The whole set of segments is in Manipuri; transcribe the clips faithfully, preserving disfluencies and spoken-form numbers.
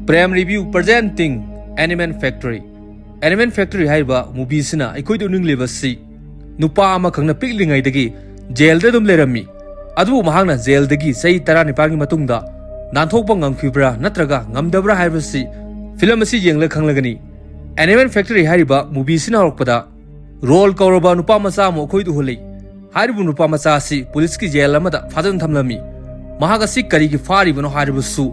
Prem Review presenting Animal Factory. Animal Factory ꯍꯥꯏꯔꯤꯕ movie ꯑꯁꯤꯅ ꯑꯩꯈꯣꯏꯗ ꯎꯅꯤꯡꯂꯤꯕꯁꯤ ꯅꯨꯄꯥ ꯑꯃꯈꯛꯅ ꯄꯤꯛꯂꯤꯉꯩꯗꯒꯤ ꯖꯦꯜꯗ ꯑꯗꯨꯝ ꯂꯩꯔꯝꯃꯤ꯫ ꯑꯗꯨꯕꯨ ꯃꯍꯥꯛꯅ ꯖꯦꯜꯗꯒꯤ ꯆꯍꯤ ꯇꯔꯥꯅꯤꯄꯥꯟꯒꯤ ꯃꯇꯨꯡꯗ ꯅꯥꯟꯊꯣꯛꯄ ꯉꯝꯈꯤꯕ꯭ꯔꯥ ꯅꯠꯇ꯭ꯔꯒ ꯉꯝꯗꯕ꯭ꯔꯥ ꯍꯥꯏꯕꯁꯤ film ꯑꯁꯤ ꯌꯦꯡꯂꯒ ꯈꯪꯂꯒꯅꯤ꯫ Animal Factory ꯍꯥꯏꯔꯤꯕ movie ꯑꯁꯤꯅ ꯍꯧꯔꯛꯄꯗ ꯔꯣꯜ ꯀꯧꯔꯕ ꯅꯨꯄꯥ ꯃꯆꯥ ꯑꯃ ꯑꯩꯈꯣꯏꯗ ꯎꯍꯜꯂꯤ꯫ ꯍꯥꯏꯔꯤꯕ ꯅꯨꯄꯥ ꯃꯆꯥ ꯑꯁꯤ ꯄꯨꯂꯤꯁꯀꯤ ꯖꯦꯜ ꯑꯃꯗ ꯐꯥꯖꯤꯟ ꯊꯝꯂꯝꯃꯤ꯫ ꯃꯍꯥꯛ ꯑꯁꯤ ꯀꯔꯤꯒꯤ ꯐꯥꯔꯤꯕꯅꯣ ꯍꯥꯏꯔꯕꯁꯨ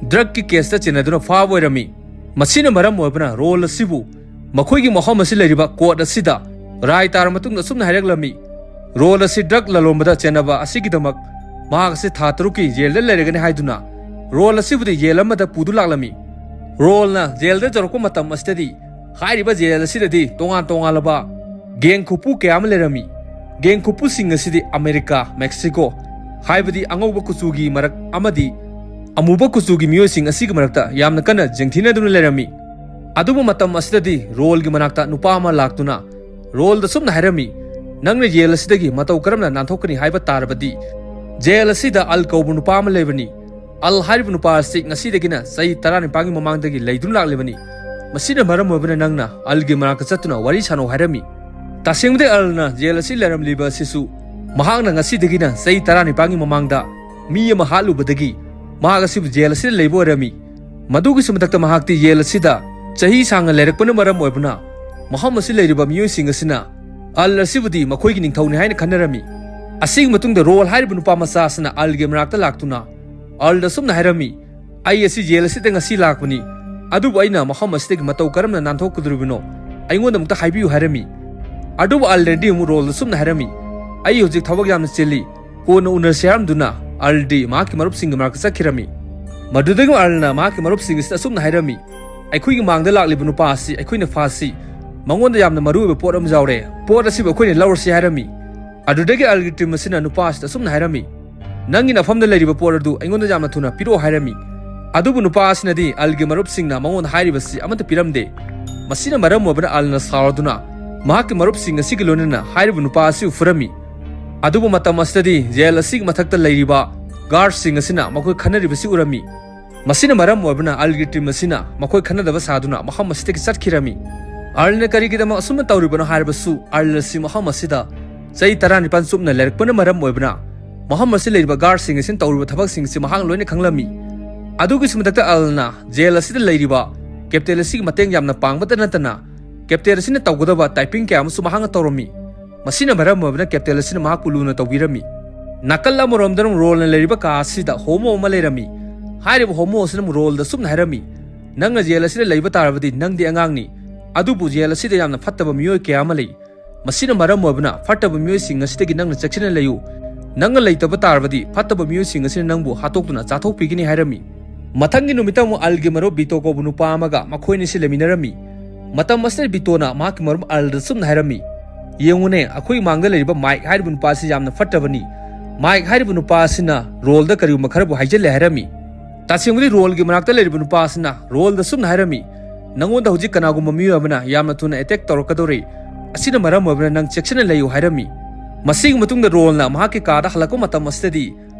ꯗ꯭ꯔꯒꯀꯤ ꯀꯦꯁꯇ ꯆꯦꯟꯅꯗꯨꯅ ꯐꯥꯕ ꯑꯣꯏꯔꯝꯃꯤ꯫ ꯃꯁꯤꯅ ꯃꯔꯝ ꯑꯣꯏꯕꯅ ꯔꯣꯜ ꯑꯁꯤꯕꯨ ꯃꯈꯣꯏꯒꯤ ꯃꯐꯝ ꯑꯁꯤ ꯂꯩꯔꯤꯕ ꯀꯣꯔꯠ ꯑꯁꯤꯗ ꯔꯥꯏ ꯇꯥꯔ ꯃꯇꯨꯡꯗ ꯑꯁꯨꯝꯅ ꯍꯥꯏꯔꯛꯂꯝꯃꯤ, ꯔꯣꯜ ꯑꯁꯤ ꯗ꯭ꯔꯒ ꯂꯂꯣꯟꯕꯗ ꯆꯦꯟꯅꯕ ꯑꯁꯤꯒꯤꯗꯃꯛ ꯃꯍꯥꯛ ꯑꯁꯤ ꯊꯥ ꯇꯔꯨꯛꯀꯤ ꯖꯦꯜꯗ ꯂꯩꯔꯒꯅꯤ ꯍꯥꯏꯗꯨꯅ ꯔꯣꯜ ꯑꯁꯤꯕꯨꯗꯤ ꯖꯦꯜ ꯑꯃꯗ ꯄꯨꯗꯨ ꯂꯥꯛꯂꯝꯃꯤ꯫ ꯔꯣꯜꯅ ꯖꯦꯜꯗ ꯌꯧꯔꯛꯄ ꯃꯇꯝ ꯑꯁꯤꯗꯗꯤ ꯍꯥꯏꯔꯤꯕ ꯖꯦꯜ ꯑꯁꯤꯗꯗꯤ ꯇꯣꯉꯥꯟ ꯇꯣꯉꯥꯟꯂꯕ ꯒꯦꯡ ꯈꯨꯄꯨ ꯀꯌꯥ ꯑꯃ ꯂꯩꯔꯝꯃꯤ꯫ ꯒꯦꯡ ꯈꯨꯄꯨꯁꯤꯡ ꯑꯁꯤꯗꯤ ꯑꯃꯦꯔꯤꯀꯥ, ꯃꯦꯛꯁꯤꯀꯣ ꯍꯥꯏꯕꯗꯤ ꯑꯉꯧꯕ ꯀꯨꯆꯨꯒꯤ ꯃꯔꯛ ꯑꯃꯗꯤ ꯑꯃꯨꯕ ꯀꯨꯆꯨꯒꯤ ꯃꯤꯑꯣꯏꯁꯤꯡ ꯑꯁꯤꯒꯤ ꯃꯔꯛꯇ ꯌꯥꯝꯅ ꯀꯟꯅ ꯌꯦꯡꯊꯤꯅꯗꯨꯅ ꯂꯩꯔꯝꯃꯤ꯫ ꯑꯗꯨꯕꯨ ꯃꯇꯝ ꯑꯁꯤꯗꯗꯤ ꯔꯣꯜꯒꯤ ꯃꯅꯥꯛꯇ ꯅꯨꯄꯥ ꯑꯃ ꯂꯥꯛꯇꯨꯅ ꯔꯣꯜꯗ ꯁꯨꯝꯅ ꯍꯥꯏꯔꯝꯃꯤ, "ꯅꯪꯅ ꯖꯦꯜ ꯑꯁꯤꯗꯒꯤ ꯃꯇꯧ ꯀꯔꯝꯅ ꯅꯥꯟꯊꯣꯛꯀꯅꯤ ꯍꯥꯏꯕ ꯇꯥꯔꯕꯗꯤ ꯖꯦꯜ ꯑꯁꯤꯗ ꯑꯜ ꯀꯧꯕ ꯅꯨꯄꯥ ꯑꯃ ꯂꯩꯕꯅꯤ꯫ ꯑꯜ ꯍꯥꯏꯔꯤꯕ ꯅꯨꯄꯥ ꯑꯁꯤ ꯉꯁꯤꯗꯒꯤꯅ ꯆꯍꯤ ꯇꯔꯥꯅꯤꯄꯥꯟꯒꯤ ꯃꯃꯥꯡꯗꯒꯤ ꯂꯩꯗꯨꯅ ꯂꯥꯛꯂꯤꯕꯅꯤ꯫ ꯃꯁꯤꯅ ꯃꯔꯝ ꯑꯣꯏꯕꯅ ꯅꯪꯅ ꯑꯜꯒꯤ ꯃꯅꯥꯛꯇ ꯆꯠꯇꯨꯅ ꯋꯥꯔꯤ ꯁꯥꯟꯅꯧ" ꯍꯥꯏꯔꯝꯃꯤ꯫ ꯇꯁꯦꯡꯕꯗꯤ ꯑꯜꯅ ꯖꯦꯜ ꯑꯁꯤ ꯂꯩꯔꯝꯂꯤꯕ ꯑꯁꯤꯁꯨ ꯃꯍꯥꯛꯅ ꯉꯁꯤꯗꯒꯤꯅ ꯆꯍꯤ ꯇꯔꯥꯅꯤꯄꯥꯟꯒꯤ ꯃꯃꯥꯡꯗ ꯃꯤ ꯑꯃ ꯍꯥꯠꯂꯨꯕꯗꯒꯤ ꯃꯍꯥꯛ ꯑꯁꯤꯕꯨ ꯖꯦꯜ ꯑꯁꯤꯗ ꯂꯩꯕ ꯑꯣꯏꯔꯝꯃꯤ꯫ ꯃꯗꯨꯒꯤꯁꯨ ꯃꯊꯛꯇ ꯃꯍꯥꯛꯇꯤ ꯖꯦꯜ ꯑꯁꯤꯗ ꯆꯍꯤ ꯁꯥꯡꯅ ꯂꯩꯔꯛꯄꯅ ꯃꯔꯝ ꯑꯣꯏꯕꯅ ꯃꯐꯝ ꯑꯁꯤ ꯂꯩꯔꯤꯕ ꯃꯤꯑꯣꯏꯁꯤꯡ ꯑꯁꯤꯅ ꯑꯜ ꯑꯁꯤꯕꯨꯗꯤ ꯃꯈꯣꯏꯒꯤ ꯅꯤꯡꯊꯧꯅꯤ ꯍꯥꯏꯅ ꯈꯟꯅꯔꯝꯃꯤ꯫ ꯑꯁꯤꯒꯤ ꯃꯇꯨꯡꯗ ꯔꯣꯜ ꯍꯥꯏꯔꯤꯕ ꯅꯨꯄꯥ ꯃꯆꯥ ꯑꯁꯤꯅ ꯑꯜꯒꯤ ꯃꯅꯥꯛꯇ ꯂꯥꯛꯇꯨꯅ ꯑꯜꯗ ꯑꯁꯨꯝꯅ ꯍꯥꯏꯔꯝꯃꯤ, "ꯑꯩ ꯑꯁꯤ ꯖꯦꯜ ꯑꯁꯤꯗ ꯉꯁꯤ ꯂꯥꯛꯄꯅꯤ, ꯑꯗꯨꯕꯨ ꯑꯩꯅ ꯃꯐꯝ ꯑꯁꯤꯗꯒꯤ ꯃꯇꯧ ꯀꯔꯝꯅ ꯅꯥꯟꯊꯣꯛꯀꯗꯧꯔꯤꯕꯅꯣ? ꯑꯩꯉꯣꯟꯗ ꯑꯃꯨꯛꯇ ꯍꯥꯏꯕꯤꯌꯨ" ꯍꯥꯏꯔꯝꯃꯤ꯫ ꯑꯗꯨꯕꯨ ꯑꯜꯅꯗꯤ ꯑꯃꯨꯛ ꯔꯣꯜꯗ ꯑꯁꯨꯝꯅ ꯍꯥꯏꯔꯝꯃꯤ, "ꯑꯩ ꯍꯧꯖꯤꯛ ꯊꯕꯛ ꯌꯥꯝꯅ ꯆꯤꯜꯂꯤ, ꯀꯣꯟꯅ ꯎꯅꯔꯁꯤ" ꯍꯥꯏꯔꯝꯗꯨꯅ ꯑꯜꯗꯤ ꯃꯍꯥꯛꯀꯤ ꯃꯔꯨꯞꯁꯤꯡꯒꯤ ꯃꯅꯥꯛꯇ ꯆꯠꯈꯤꯔꯝꯃꯤ꯫ ꯃꯗꯨꯗꯒꯤ ꯑꯜꯅ ꯃꯍꯥꯛꯀꯤ ꯃꯔꯨꯞꯁꯤꯡ ꯑꯁꯤꯗ ꯑꯁꯨꯝꯅ ꯍꯥꯏꯔꯝꯃꯤ, "ꯑꯩꯈꯣꯏꯒꯤ ꯃꯥꯡꯗ ꯂꯥꯛꯂꯤꯕ ꯅꯨꯄꯥ ꯑꯁꯤ ꯑꯩꯈꯣꯏꯅ ꯐꯥꯁꯤ, ꯃꯉꯣꯟꯗ ꯌꯥꯝꯅ ꯃꯔꯨ ꯑꯣꯏꯕ ꯄꯣꯠ ꯑꯃ ꯌꯥꯎꯔꯦ, ꯄꯣꯠ ꯑꯁꯤꯕꯨ ꯑꯩꯈꯣꯏꯅ ꯂꯧꯔꯁꯤ" ꯍꯥꯏꯔꯝꯃꯤ꯫ ꯑꯗꯨꯗꯒꯤ ꯑꯜꯒꯤ ꯇꯤꯝ ꯑꯁꯤꯅ ꯅꯨꯄꯥ ꯑꯁꯤꯗ ꯑꯁꯨꯝꯅ ꯍꯥꯏꯔꯝꯃꯤ, "ꯅꯪꯒꯤ ꯅꯐꯝꯗ ꯂꯩꯔꯤꯕ ꯄꯣꯠ ꯑꯗꯨ ꯑꯩꯉꯣꯟꯗ ꯌꯥꯝꯅ ꯊꯨꯅ ꯄꯤꯔꯛꯑꯣ" ꯍꯥꯏꯔꯝꯃꯤ꯫ ꯑꯗꯨꯕꯨ ꯅꯨꯄꯥ ꯑꯁꯤꯅꯗꯤ ꯑꯜꯒꯤ ꯃꯔꯨꯞꯁꯤꯡꯅ ꯃꯉꯣꯟꯗ ꯍꯥꯏꯔꯤꯕꯁꯤ ꯑꯃꯠꯇ ꯄꯤꯔꯝꯗꯦ꯫ ꯃꯁꯤꯅ ꯃꯔꯝ ꯑꯣꯏꯕꯅ ꯑꯜꯅ ꯁꯥꯎꯔꯗꯨꯅ ꯃꯍꯥꯛꯀꯤ ꯃꯔꯨꯞꯁꯤꯡ ꯑꯁꯤꯒꯤ ꯂꯣꯏꯅꯅ ꯍꯥꯏꯔꯤꯕ ꯅꯨꯄꯥ ꯑꯁꯤꯕꯨ ꯐꯨꯔꯝꯃꯤ꯫ ꯑꯗꯨꯕꯨ ꯃꯇꯝ ꯑꯁꯤꯗꯗꯤ ꯖꯦꯜ ꯑꯁꯤꯒꯤ ꯃꯊꯛꯇ ꯂꯩꯔꯤꯕ ꯒꯥꯔꯗꯁꯤꯡ ꯑꯁꯤꯅ ꯃꯈꯣꯏ ꯈꯟꯅꯔꯤꯕꯁꯤ ꯎꯔꯝꯃꯤ꯫ ꯃꯁꯤꯅ ꯃꯔꯝ ꯑꯣꯏꯕꯅ ꯑꯜꯒꯤ ꯇꯤꯝ ꯑꯁꯤꯅ ꯃꯈꯣꯏ ꯈꯟꯅꯗꯕ ꯁꯥꯗꯨꯅ ꯃꯐꯝ ꯑꯁꯤꯗꯒꯤ ꯆꯠꯈꯤꯔꯝꯃꯤ꯫ ꯑꯜꯅ ꯀꯔꯤꯒꯤꯗꯃꯛ ꯑꯁꯨꯝꯅ ꯇꯧꯔꯤꯕꯅꯣ ꯍꯥꯏꯔꯕꯁꯨ, ꯑꯜ ꯑꯁꯤ ꯃꯐꯝ ꯑꯁꯤꯗ ꯆꯍꯤ ꯇꯔꯥꯅꯤꯄꯥꯟ ꯆꯨꯞꯅ ꯂꯩꯔꯛꯄꯅ ꯃꯔꯝ ꯑꯣꯏꯕꯅ, ꯃꯐꯝ ꯑꯁꯤꯗ ꯂꯩꯔꯤꯕ ꯒꯥꯔꯗꯁꯤꯡ ꯑꯁꯤꯅ ꯇꯧꯔꯤꯕ ꯊꯕꯛꯁꯤꯡ ꯑꯁꯤ ꯃꯍꯥꯛꯅ ꯂꯣꯏꯅ ꯈꯪꯂꯝꯃꯤ꯫ ꯑꯗꯨꯒꯤꯁꯨ ꯃꯊꯛꯇ, ꯑꯜꯅ ꯖꯦꯜ ꯑꯁꯤꯗ ꯂꯩꯔꯤꯕ ꯀꯦꯞꯇꯦꯟ ꯑꯁꯤꯒꯤ ꯃꯇꯦꯡ ꯌꯥꯝꯅ ꯄꯥꯡꯕꯇ ꯅꯠꯇꯅ, ꯀꯦꯞꯇꯦꯟ ꯑꯁꯤꯅ ꯇꯧꯒꯗꯕ ꯇꯥꯏꯄꯤꯡ ꯀꯌꯥ ꯑꯃꯁꯨ ꯃꯍꯥꯛꯅ ꯇꯧꯔꯝꯃꯤ꯫ ꯃꯁꯤꯅ ꯃꯔꯝ ꯑꯣꯏꯕꯅ ꯀꯦꯞꯇꯦꯟ ꯑꯁꯤꯅ ꯃꯍꯥꯛꯄꯨ ꯂꯨꯅ ꯇꯧꯕꯤꯔꯝꯃꯤ꯫ ꯅꯥꯀꯜ ꯑꯃꯔꯣꯝꯗꯅ ꯔꯣꯜꯅ ꯂꯩꯔꯤꯕ ꯀꯥ ꯑꯁꯤꯗ ꯍꯣꯃꯣ ꯑꯃ ꯂꯩꯔꯝꯃꯤ꯫ ꯍꯥꯏꯔꯤꯕ ꯍꯣꯃꯣ ꯑꯁꯤꯅ ꯔꯣꯜꯗ ꯁꯨꯝꯅ ꯍꯥꯏꯔꯝꯃꯤ, "ꯅꯪꯅ ꯖꯦꯜ ꯑꯁꯤꯗ ꯂꯩꯕ ꯇꯥꯔꯕꯗꯤ ꯅꯪꯗꯤ ꯑꯉꯥꯡꯅꯤ, ꯑꯗꯨꯕꯨ ꯖꯦꯜ ꯑꯁꯤꯗ ꯌꯥꯝꯅ ꯐꯠꯇꯕ ꯃꯤꯑꯣꯏ ꯀꯌꯥ ꯑꯃ ꯂꯩ꯫ ꯃꯁꯤꯅ ꯃꯔꯝ ꯑꯣꯏꯕꯅ ꯐꯠꯇꯕ ꯃꯤꯑꯣꯏꯁꯤꯡ ꯑꯁꯤꯗꯒꯤ ꯅꯪꯅ ꯆꯦꯛꯁꯤꯟꯅ ꯂꯩꯌꯨ꯫ ꯅꯪꯅ ꯂꯩꯇꯕ ꯇꯥꯔꯕꯗꯤ ꯐꯠꯇꯕ ꯃꯤꯑꯣꯏꯁꯤꯡ ꯑꯁꯤꯅ ꯅꯪꯕꯨ ꯍꯥꯠꯇꯣꯛꯇꯨꯅ ꯆꯥꯊꯣꯛꯄꯤꯒꯅꯤ" ꯍꯥꯏꯔꯝꯃꯤ꯫ ꯃꯊꯪꯒꯤ ꯅꯨꯃꯤꯠꯇ ꯑꯃꯨꯛ ꯑꯜꯒꯤ ꯃꯔꯨꯞ ꯕꯤꯇꯣ ꯀꯧꯕ ꯅꯨꯄꯥ ꯑꯃꯒ ꯃꯈꯣꯏ ꯑꯅꯤꯁꯤ ꯂꯩꯃꯤꯟꯅꯔꯝꯃꯤ꯫ ꯃꯇꯝ ꯑꯁꯤꯗ ꯕꯤꯇꯣꯅ ꯃꯍꯥꯛꯀꯤ ꯃꯔꯨꯞ ꯑꯜꯗ ꯆꯨꯝꯅ ꯍꯥꯏꯔꯝꯃꯤ, "ꯌꯦꯡꯉꯨꯅꯦ, ꯑꯩꯈꯣꯏ ꯃꯥꯡꯗ ꯂꯩꯔꯤꯕ ꯃꯥꯏꯛ ꯍꯥꯏꯔꯤꯕ ꯅꯨꯄꯥ ꯑꯁꯤ ꯌꯥꯝꯅ ꯐꯠꯇꯕꯅꯤ꯫ ꯃꯥꯏꯛ ꯍꯥꯏꯔꯤꯕ ꯅꯨꯄꯥ ꯑꯁꯤꯅ ꯔꯣꯜꯗ ꯀꯔꯤꯒꯨꯝꯕ ꯈꯔꯕꯨ ꯍꯥꯏꯖꯤꯜꯂꯦ" ꯍꯥꯏꯔꯝꯃꯤ꯫ ꯇꯁꯦꯡꯕꯗꯤ ꯔꯣꯜꯒꯤ ꯃꯅꯥꯛꯇ ꯂꯩꯔꯤꯕ ꯅꯨꯄꯥ ꯑꯁꯤꯅ ꯔꯣꯜꯗ ꯆꯨꯝꯅ ꯍꯥꯏꯔꯝꯃꯤ, "ꯅꯉꯣꯟꯗ ꯍꯧꯖꯤꯛ ꯀꯅꯥꯒꯨꯝꯕ ꯃꯤꯑꯣꯏ ꯑꯃꯅ ꯌꯥꯝꯅ ꯊꯨꯅ ꯑꯦꯇꯦꯛ ꯇꯧꯔꯛꯀꯗꯧꯔꯤ꯫ ꯑꯁꯤꯅ ꯃꯔꯝ ꯑꯣꯏꯕꯅ ꯅꯪ ꯆꯦꯛꯁꯤꯟꯅ ꯂꯩꯌꯨ" ꯍꯥꯏꯔꯝꯃꯤ꯫ ꯃꯁꯤꯒꯤ ꯃꯇꯨꯡꯗ ꯔꯣꯜꯅ ꯃꯍꯥꯛꯀꯤ ꯀꯥꯗ ꯍꯜꯂꯛꯄ ꯃꯇꯝ ꯑꯁꯤꯗꯗꯤ,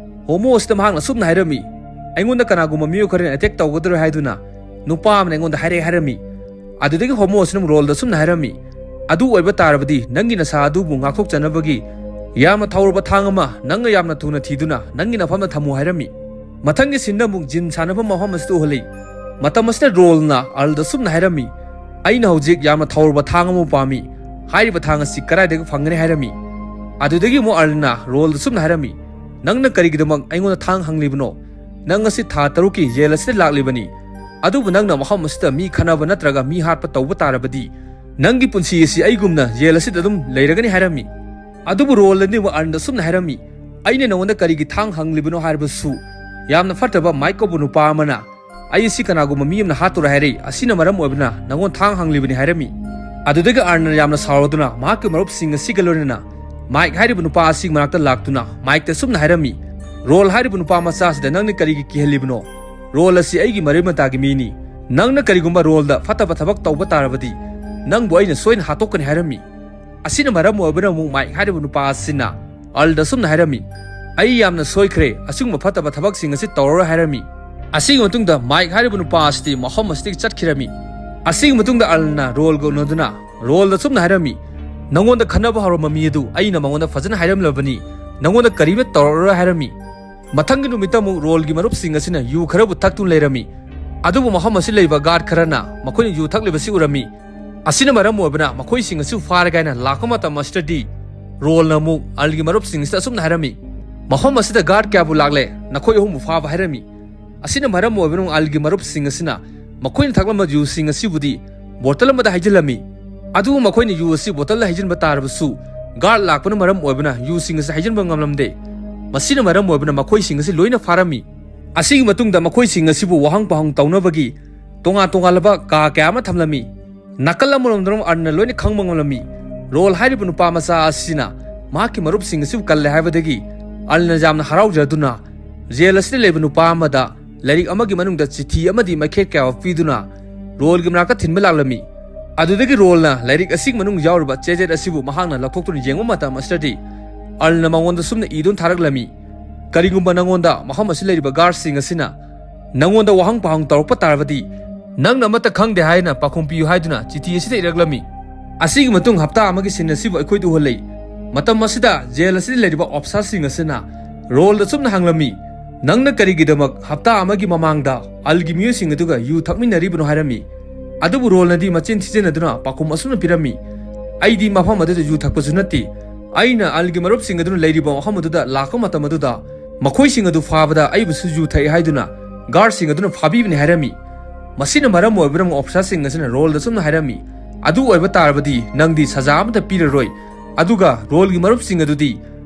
ꯍꯣꯃꯣ ꯑꯁꯤꯗ ꯃꯍꯥꯛꯅ ꯁꯨꯝꯅ ꯍꯥꯏꯔꯝꯃꯤ, "ꯑꯩꯉꯣꯟꯗ ꯀꯅꯥꯒꯨꯝꯕ ꯃꯤꯑꯣꯏ ꯈꯔꯅ ꯑꯦꯇꯦꯛ ꯇꯧꯒꯗꯧꯔꯦ" ꯍꯥꯏꯗꯨꯅ ꯅꯨꯄꯥ ꯑꯃꯅ ꯑꯩꯉꯣꯟꯗ ꯍꯥꯏꯔꯛꯑꯦ ꯍꯥꯏꯔꯝꯃꯤ꯫ ꯑꯗꯨꯗꯒꯤ ꯍꯣꯃꯣ ꯑꯁꯤꯅ ꯔꯣꯜꯗ ꯁꯨꯝꯅ ꯍꯥꯏꯔꯝꯃꯤ, "ꯑꯗꯨ ꯑꯣꯏꯕ ꯇꯥꯔꯕꯗꯤ ꯅꯪꯒꯤ ꯅꯁꯥ ꯑꯗꯨꯕꯨ ꯉꯥꯛꯊꯣꯛꯆꯅꯕꯒꯤ ꯌꯥꯝꯅ ꯊꯧꯔꯕ ꯊꯥꯡ ꯑꯃ ꯅꯪꯅ ꯌꯥꯝꯅ ꯊꯨꯅ ꯊꯤꯗꯨꯅ ꯅꯪꯒꯤ ꯅꯐꯝꯗ ꯊꯝꯃꯨ" ꯍꯥꯏꯔꯝꯃꯤ꯫ ꯃꯊꯪꯒꯤ ꯁꯤꯟꯗ ꯑꯃꯨꯛ ꯖꯤꯝ ꯁꯥꯟꯅꯐꯝ ꯃꯐꯝ ꯑꯁꯤꯗ ꯎꯍꯜꯂꯤ꯫ ꯃꯇꯝ ꯑꯁꯤꯗ ꯔꯣꯜꯅ ꯑꯜꯗ ꯁꯨꯝꯅ ꯍꯥꯏꯔꯝꯃꯤ, "ꯑꯩꯅ ꯍꯧꯖꯤꯛ ꯌꯥꯝꯅ ꯊꯧꯔꯕ ꯊꯥꯡ ꯑꯃ ꯄꯥꯝꯃꯤ꯫ ꯍꯥꯏꯔꯤꯕ ꯊꯥꯡ ꯑꯁꯤ ꯀꯗꯥꯏꯗꯒꯤ ꯐꯪꯒꯅꯤ?" ꯍꯥꯏꯔꯝꯃꯤ꯫ ꯑꯗꯨꯗꯒꯤ ꯑꯃꯨꯛ ꯑꯜꯅ ꯔꯣꯜꯗ ꯁꯨꯝꯅ ꯍꯥꯏꯔꯝꯃꯤ, "ꯅꯪꯅ ꯀꯔꯤꯒꯤꯗꯃꯛ ꯑꯩꯉꯣꯟꯗ ꯊꯥꯡ ꯍꯪꯂꯤꯕꯅꯣ? ꯅꯪ ꯑꯁꯤ ꯊꯥ ꯇꯔꯨꯛꯀꯤ ꯖꯦꯜ ꯑꯁꯤꯗ ꯂꯥꯛꯂꯤꯕꯅꯤ꯫ ꯑꯗꯨꯕꯨ ꯅꯪꯅ ꯃꯐꯝ ꯑꯁꯤꯗ ꯃꯤ ꯈꯠꯅꯕ ꯅꯠꯇ꯭ꯔꯒ ꯃꯤ ꯍꯥꯠꯄ ꯇꯧꯕ ꯇꯥꯔꯕꯗꯤ, ꯅꯪꯒꯤ ꯄꯨꯟꯁꯤ ꯑꯁꯤ ꯑꯩꯒꯨꯝꯅ ꯖꯦꯜ ꯑꯁꯤꯗ ꯑꯗꯨꯝ ꯂꯩꯔꯒꯅꯤ" ꯍꯥꯏꯔꯝꯃꯤ꯫ ꯑꯗꯨꯕꯨ ꯔꯣꯜꯅꯗꯤ ꯑꯃꯨꯛ ꯑꯜꯗ ꯁꯨꯝꯅ ꯍꯥꯏꯔꯝꯃꯤ, "ꯑꯩꯅ ꯅꯉꯣꯟꯗ ꯀꯔꯤꯒꯤ ꯊꯥꯡ ꯍꯪꯂꯤꯕꯅꯣ ꯍꯥꯏꯔꯕꯁꯨ, ꯌꯥꯝꯅ ꯐꯠꯇꯕ ꯃꯥꯏꯛ ꯀꯧꯕ ꯅꯨꯄꯥ ꯑꯃꯅ ꯑꯩ ꯑꯁꯤ ꯀꯅꯥꯒꯨꯝꯕ ꯃꯤ ꯑꯃꯅ ꯍꯥꯠꯇꯣꯔꯦ ꯍꯥꯏꯔꯛꯏ, ꯑꯁꯤꯅ ꯃꯔꯝ ꯑꯣꯏꯕꯅ ꯅꯉꯣꯟꯗ ꯊꯥꯡ ꯍꯪꯂꯤꯕꯅꯤ" ꯍꯥꯏꯔꯝꯃꯤ꯫ ꯑꯗꯨꯗꯒꯤ ꯑꯜꯅ ꯌꯥꯝꯅ ꯁꯥꯎꯔꯗꯨꯅ ꯃꯍꯥꯛꯀꯤ ꯃꯔꯨꯞꯁꯤꯡ ꯑꯁꯤꯒ ꯂꯣꯏꯅꯅ ꯃꯥꯏꯛ ꯍꯥꯏꯔꯤꯕ ꯅꯨꯄꯥ ꯑꯁꯤꯒꯤ ꯃꯅꯥꯛꯇ ꯂꯥꯛꯇꯨꯅ ꯃꯥꯏꯛꯇ ꯁꯨꯝꯅ ꯍꯥꯏꯔꯝꯃꯤ, "ꯔꯣꯜ ꯍꯥꯏꯔꯤꯕ ꯅꯨꯄꯥ ꯃꯆꯥ ꯑꯁꯤꯗ ꯅꯪꯅ ꯀꯔꯤꯒꯤ ꯀꯤꯍꯜꯂꯤꯕꯅꯣ? ꯔꯣꯜ ꯑꯁꯤ ꯑꯩꯒꯤ ꯃꯔꯤ ꯃꯇꯥꯒꯤ ꯃꯤꯅꯤ꯫ ꯅꯪꯅ ꯀꯔꯤꯒꯨꯝꯕ ꯔꯣꯜꯗ ꯐꯠꯇꯕ ꯊꯕꯛ ꯇꯧꯕ ꯇꯥꯔꯕꯗꯤ, ꯅꯪꯕꯨ ꯑꯩꯅ ꯁꯣꯏꯅ ꯍꯥꯠꯇꯣꯛꯀꯅꯤ" ꯍꯥꯏꯔꯝꯃꯤ꯫ ꯑꯁꯤꯅ ꯃꯔꯝ ꯑꯣꯏꯕꯅ ꯑꯃꯨꯛ ꯃꯥꯏꯛ ꯍꯥꯏꯔꯤꯕ ꯅꯨꯄꯥ ꯑꯁꯤꯅ ꯑꯜꯗ ꯁꯨꯝꯅ ꯍꯥꯏꯔꯝꯃꯤ, "ꯑꯩ ꯌꯥꯝꯅ ꯁꯣꯏꯈ꯭ꯔꯦ, ꯑꯁꯤꯒꯨꯝꯕ ꯐꯠꯇꯕ ꯊꯕꯛꯁꯤꯡ ꯑꯁꯤ ꯇꯧꯔꯔꯣꯏ" ꯍꯥꯏꯔꯝꯃꯤ꯫ ꯑꯁꯤꯒꯤ ꯃꯇꯨꯡꯗ ꯃꯥꯏꯛ ꯍꯥꯏꯔꯤꯕ ꯅꯨꯄꯥ ꯑꯁꯤꯗꯤ ꯃꯐꯝ ꯑꯁꯤꯗꯒꯤ ꯆꯠꯈꯤꯔꯝꯃꯤ꯫ ꯑꯁꯤꯒꯤ ꯃꯇꯨꯡꯗ ꯑꯜꯅ ꯔꯣꯜꯒ ꯎꯅꯗꯨꯅ ꯔꯣꯜꯗ ꯑꯁꯨꯝꯅ ꯍꯥꯏꯔꯝꯃꯤ, "ꯅꯉꯣꯟꯗ ꯈꯠꯅꯕ ꯍꯧꯔꯝꯕ ꯃꯤ ꯑꯗꯨ ꯑꯩꯅ ꯃꯉꯣꯟꯗ ꯐꯖꯅ ꯍꯥꯏꯔꯝꯂꯕꯅꯤ, ꯅꯉꯣꯟꯗ ꯀꯔꯤꯃꯠꯇ ꯇꯧꯔꯛꯑꯔꯣꯏ" ꯍꯥꯏꯔꯝꯃꯤ꯫ ꯃꯊꯪꯒꯤ ꯅꯨꯃꯤꯠꯇ ꯑꯃꯨꯛ ꯔꯣꯜꯒꯤ ꯃꯔꯨꯞꯁꯤꯡ ꯑꯁꯤꯅ ꯌꯨ ꯈꯔꯕꯨ ꯊꯛꯇꯨꯅ ꯂꯩꯔꯝꯃꯤ꯫ ꯑꯗꯨꯕꯨ ꯃꯐꯝ ꯑꯁꯤ ꯂꯩꯕ ꯒꯥꯔꯗ ꯈꯔꯅ ꯃꯈꯣꯏꯅ ꯌꯨ ꯊꯛꯂꯤꯕꯁꯤ ꯎꯔꯝꯃꯤ꯫ ꯑꯁꯤꯅ ꯃꯔꯝ ꯑꯣꯏꯕꯅ ꯃꯈꯣꯏꯁꯤꯡ ꯑꯁꯤꯕꯨ ꯐꯥꯔꯒꯦ ꯍꯥꯏꯅ ꯂꯥꯛꯄ ꯃꯇꯝ ꯑꯁꯤꯗꯗꯤ ꯔꯣꯜꯅ ꯑꯃꯨꯛ ꯑꯜꯒꯤ ꯃꯔꯨꯞꯁꯤꯡ ꯑꯁꯤꯗ ꯑꯁꯨꯝꯅ ꯍꯥꯏꯔꯝꯃꯤ, "ꯃꯐꯝ ꯑꯁꯤꯗ ꯒꯥꯔꯗ ꯀꯌꯥꯕꯨ ꯂꯥꯛꯂꯦ, ꯅꯈꯣꯏ ꯑꯍꯨꯝꯕꯨ ꯐꯥꯕ" ꯍꯥꯏꯔꯝꯃꯤ꯫ ꯑꯁꯤꯅ ꯃꯔꯝ ꯑꯣꯏꯕꯅ ꯑꯜꯒꯤ ꯃꯔꯨꯞꯁꯤꯡ ꯑꯁꯤꯅ ꯃꯈꯣꯏꯅ ꯊꯛꯂꯝꯕ ꯌꯨꯁꯤꯡ ꯑꯁꯤꯕꯨꯗꯤ ꯕꯣꯇꯜ ꯑꯃꯗ ꯍꯩꯖꯤꯜꯂꯝꯃꯤ꯫ ꯑꯗꯨꯕꯨ ꯃꯈꯣꯏꯅ ꯌꯨ ꯑꯁꯤ ꯕꯣꯇꯜꯗ ꯍꯩꯖꯤꯟꯕ ꯇꯥꯔꯕꯁꯨ, ꯒꯥꯔꯗ ꯂꯥꯛꯄꯅ ꯃꯔꯝ ꯑꯣꯏꯕꯅ ꯌꯨꯁꯤꯡ ꯑꯁꯤ ꯍꯩꯖꯤꯟꯕ ꯉꯝꯂꯝꯗꯦ꯫ ꯃꯁꯤꯅ ꯃꯔꯝ ꯑꯣꯏꯕꯅ ꯃꯈꯣꯏꯁꯤꯡ ꯑꯁꯤ ꯂꯣꯏꯅ ꯐꯥꯔꯝꯃꯤ꯫ ꯑꯁꯤꯒꯤ ꯃꯇꯨꯡꯗ ꯃꯈꯣꯏꯁꯤꯡ ꯑꯁꯤꯕꯨ ꯋꯥꯍꯪ ꯄꯥꯎꯍꯪ ꯇꯧꯅꯕꯒꯤ ꯇꯣꯉꯥꯟ ꯇꯣꯉꯥꯟꯂꯕ ꯀꯥ ꯀꯌꯥ ꯑꯃ ꯊꯝꯂꯝꯃꯤ꯫ ꯅꯥꯀꯜ ꯑꯃꯔꯣꯝꯗꯅ ꯑꯔꯅ ꯂꯣꯏꯅ ꯈꯪꯕ ꯉꯝꯂꯝꯃꯤ꯫ ꯔꯣꯜ ꯍꯥꯏꯔꯤꯕ ꯅꯨꯄꯥ ꯃꯆꯥ ꯑꯁꯤꯅ ꯃꯍꯥꯛꯀꯤ ꯃꯔꯨꯞꯁꯤꯡ ꯑꯁꯤꯕꯨ ꯀꯜꯂꯦ ꯍꯥꯏꯕꯗꯒꯤ ꯑꯔꯅ ꯌꯥꯝꯅ ꯍꯔꯥꯎꯖꯗꯨꯅ ꯖꯦꯜ ꯑꯁꯤꯗ ꯂꯩꯕ ꯅꯨꯄꯥ ꯑꯃꯗ ꯂꯥꯏꯔꯤꯛ ꯑꯃꯒꯤ ꯃꯅꯨꯡꯗ ꯆꯤꯊꯤ ꯑꯃꯗꯤ ꯃꯩꯈꯦꯠ ꯀꯌꯥ ꯄꯤꯗꯨꯅ ꯔꯣꯜꯒꯤ ꯃꯅꯥꯛꯇ ꯊꯤꯟꯕ ꯂꯥꯛꯂꯝꯃꯤ꯫ ꯑꯗꯨꯗꯒꯤ ꯔꯣꯜꯅ ꯂꯥꯏꯔꯤꯛ ꯑꯁꯤꯒꯤ ꯃꯅꯨꯡ ꯌꯥꯎꯔꯤꯕ ꯆꯦꯖꯦꯠ ꯑꯁꯤꯕꯨ ꯃꯍꯥꯛꯅ ꯂꯧꯊꯣꯛꯇꯨꯅ ꯌꯦꯡꯕ ꯃꯇꯝ ꯑꯁꯤꯗꯗꯤ ꯑꯔꯅ ꯃꯉꯣꯟꯗ ꯁꯨꯝꯅ ꯏꯗꯨꯅ ꯊꯥꯔꯛꯂꯝꯃꯤ, "ꯀꯔꯤꯒꯨꯝꯕ ꯅꯉꯣꯟꯗ ꯃꯐꯝ ꯑꯁꯤ ꯂꯩꯔꯤꯕ ꯒꯥꯔꯗꯁꯤꯡ ꯑꯁꯤꯅ ꯅꯉꯣꯟꯗ ꯋꯥꯍꯪ ꯄꯥꯎꯍꯪ ꯇꯧꯔꯛꯄ ꯇꯥꯔꯕꯗꯤ, ꯅꯪꯅ ꯑꯃꯠꯇ ꯈꯪꯗꯦ ꯍꯥꯏꯅ ꯄꯥꯎꯈꯨꯝ ꯄꯤꯌꯨ" ꯍꯥꯏꯗꯨꯅ ꯆꯤꯊꯤ ꯑꯁꯤꯗ ꯏꯔꯛꯂꯝꯃꯤ꯫ ꯑꯁꯤꯒꯤ ꯃꯇꯨꯡ ꯍꯞꯇꯥ ꯑꯃꯒꯤ ꯁꯤꯟ ꯑꯁꯤꯕꯨ ꯑꯩꯈꯣꯏꯗ ꯎꯍꯜꯂꯤ꯫ ꯃꯇꯝ ꯑꯁꯤꯗ ꯖꯦꯜ ꯑꯁꯤꯗ ꯂꯩꯔꯤꯕ ꯑꯣꯐꯤꯁꯥꯔꯁꯤꯡ ꯑꯁꯤꯅ ꯔꯣꯜꯗ ꯆꯨꯝꯅ ꯍꯪꯂꯝꯃꯤ, "ꯅꯪꯅ ꯀꯔꯤꯒꯤꯗꯃꯛ ꯍꯞꯇꯥ ꯑꯃꯒꯤ ꯃꯃꯥꯡꯗ ꯑꯜꯒꯤ ꯃꯤꯑꯣꯏꯁꯤꯡ ꯑꯗꯨꯒ ꯌꯨ ꯊꯛꯃꯤꯟꯅꯔꯤꯕꯅꯣ?" ꯍꯥꯏꯔꯝꯃꯤ꯫ ꯑꯗꯨꯕꯨ ꯔꯣꯜꯅꯗꯤ ꯃꯆꯤꯟ ꯊꯤꯖꯤꯟꯅꯗꯨꯅ ꯄꯥꯎꯈꯨꯝ ꯑꯁꯨꯝꯅ ꯄꯤꯔꯝꯃꯤ, "ꯑꯩꯗꯤ ꯃꯐꯝ ꯑꯗꯨꯗ ꯌꯨ ꯊꯛꯄꯁꯨ ꯅꯠꯇꯦ꯫ ꯑꯩꯅ ꯑꯜꯒꯤ ꯃꯔꯨꯞꯁꯤꯡ ꯑꯗꯨꯅ ꯂꯩꯔꯤꯕ ꯃꯐꯝ ꯑꯗꯨꯗ ꯂꯥꯛꯄ ꯃꯇꯝ ꯑꯗꯨꯗ ꯃꯈꯣꯏꯁꯤꯡ ꯑꯗꯨ ꯐꯥꯕꯗ ꯑꯩꯕꯨꯁꯨ ꯌꯨ ꯊꯛꯏ ꯍꯥꯏꯗꯨꯅ ꯒꯥꯔꯗꯁꯤꯡ ꯑꯗꯨꯅ ꯐꯥꯕꯤꯕꯅꯤ" ꯍꯥꯏꯔꯝꯃꯤ꯫ ꯃꯁꯤꯅ ꯃꯔꯝ ꯑꯣꯏꯕꯅ ꯑꯃꯨꯛ ꯑꯣꯐꯤꯁꯥꯔꯁꯤꯡ ꯑꯁꯤꯅ ꯔꯣꯜꯗ ꯆꯨꯝꯅ ꯍꯥꯏꯔꯝꯃꯤ, "ꯑꯗꯨ ꯑꯣꯏꯕ ꯇꯥꯔꯕꯗꯤ ꯅꯪꯗꯤ ꯁꯖꯥ ꯑꯃꯠꯇ ꯄꯤꯔꯔꯣꯏ, ꯑꯗꯨꯒ ꯔꯣꯜꯒꯤ ꯃꯔꯨꯞꯁꯤꯡ ꯑꯗꯨꯗꯤ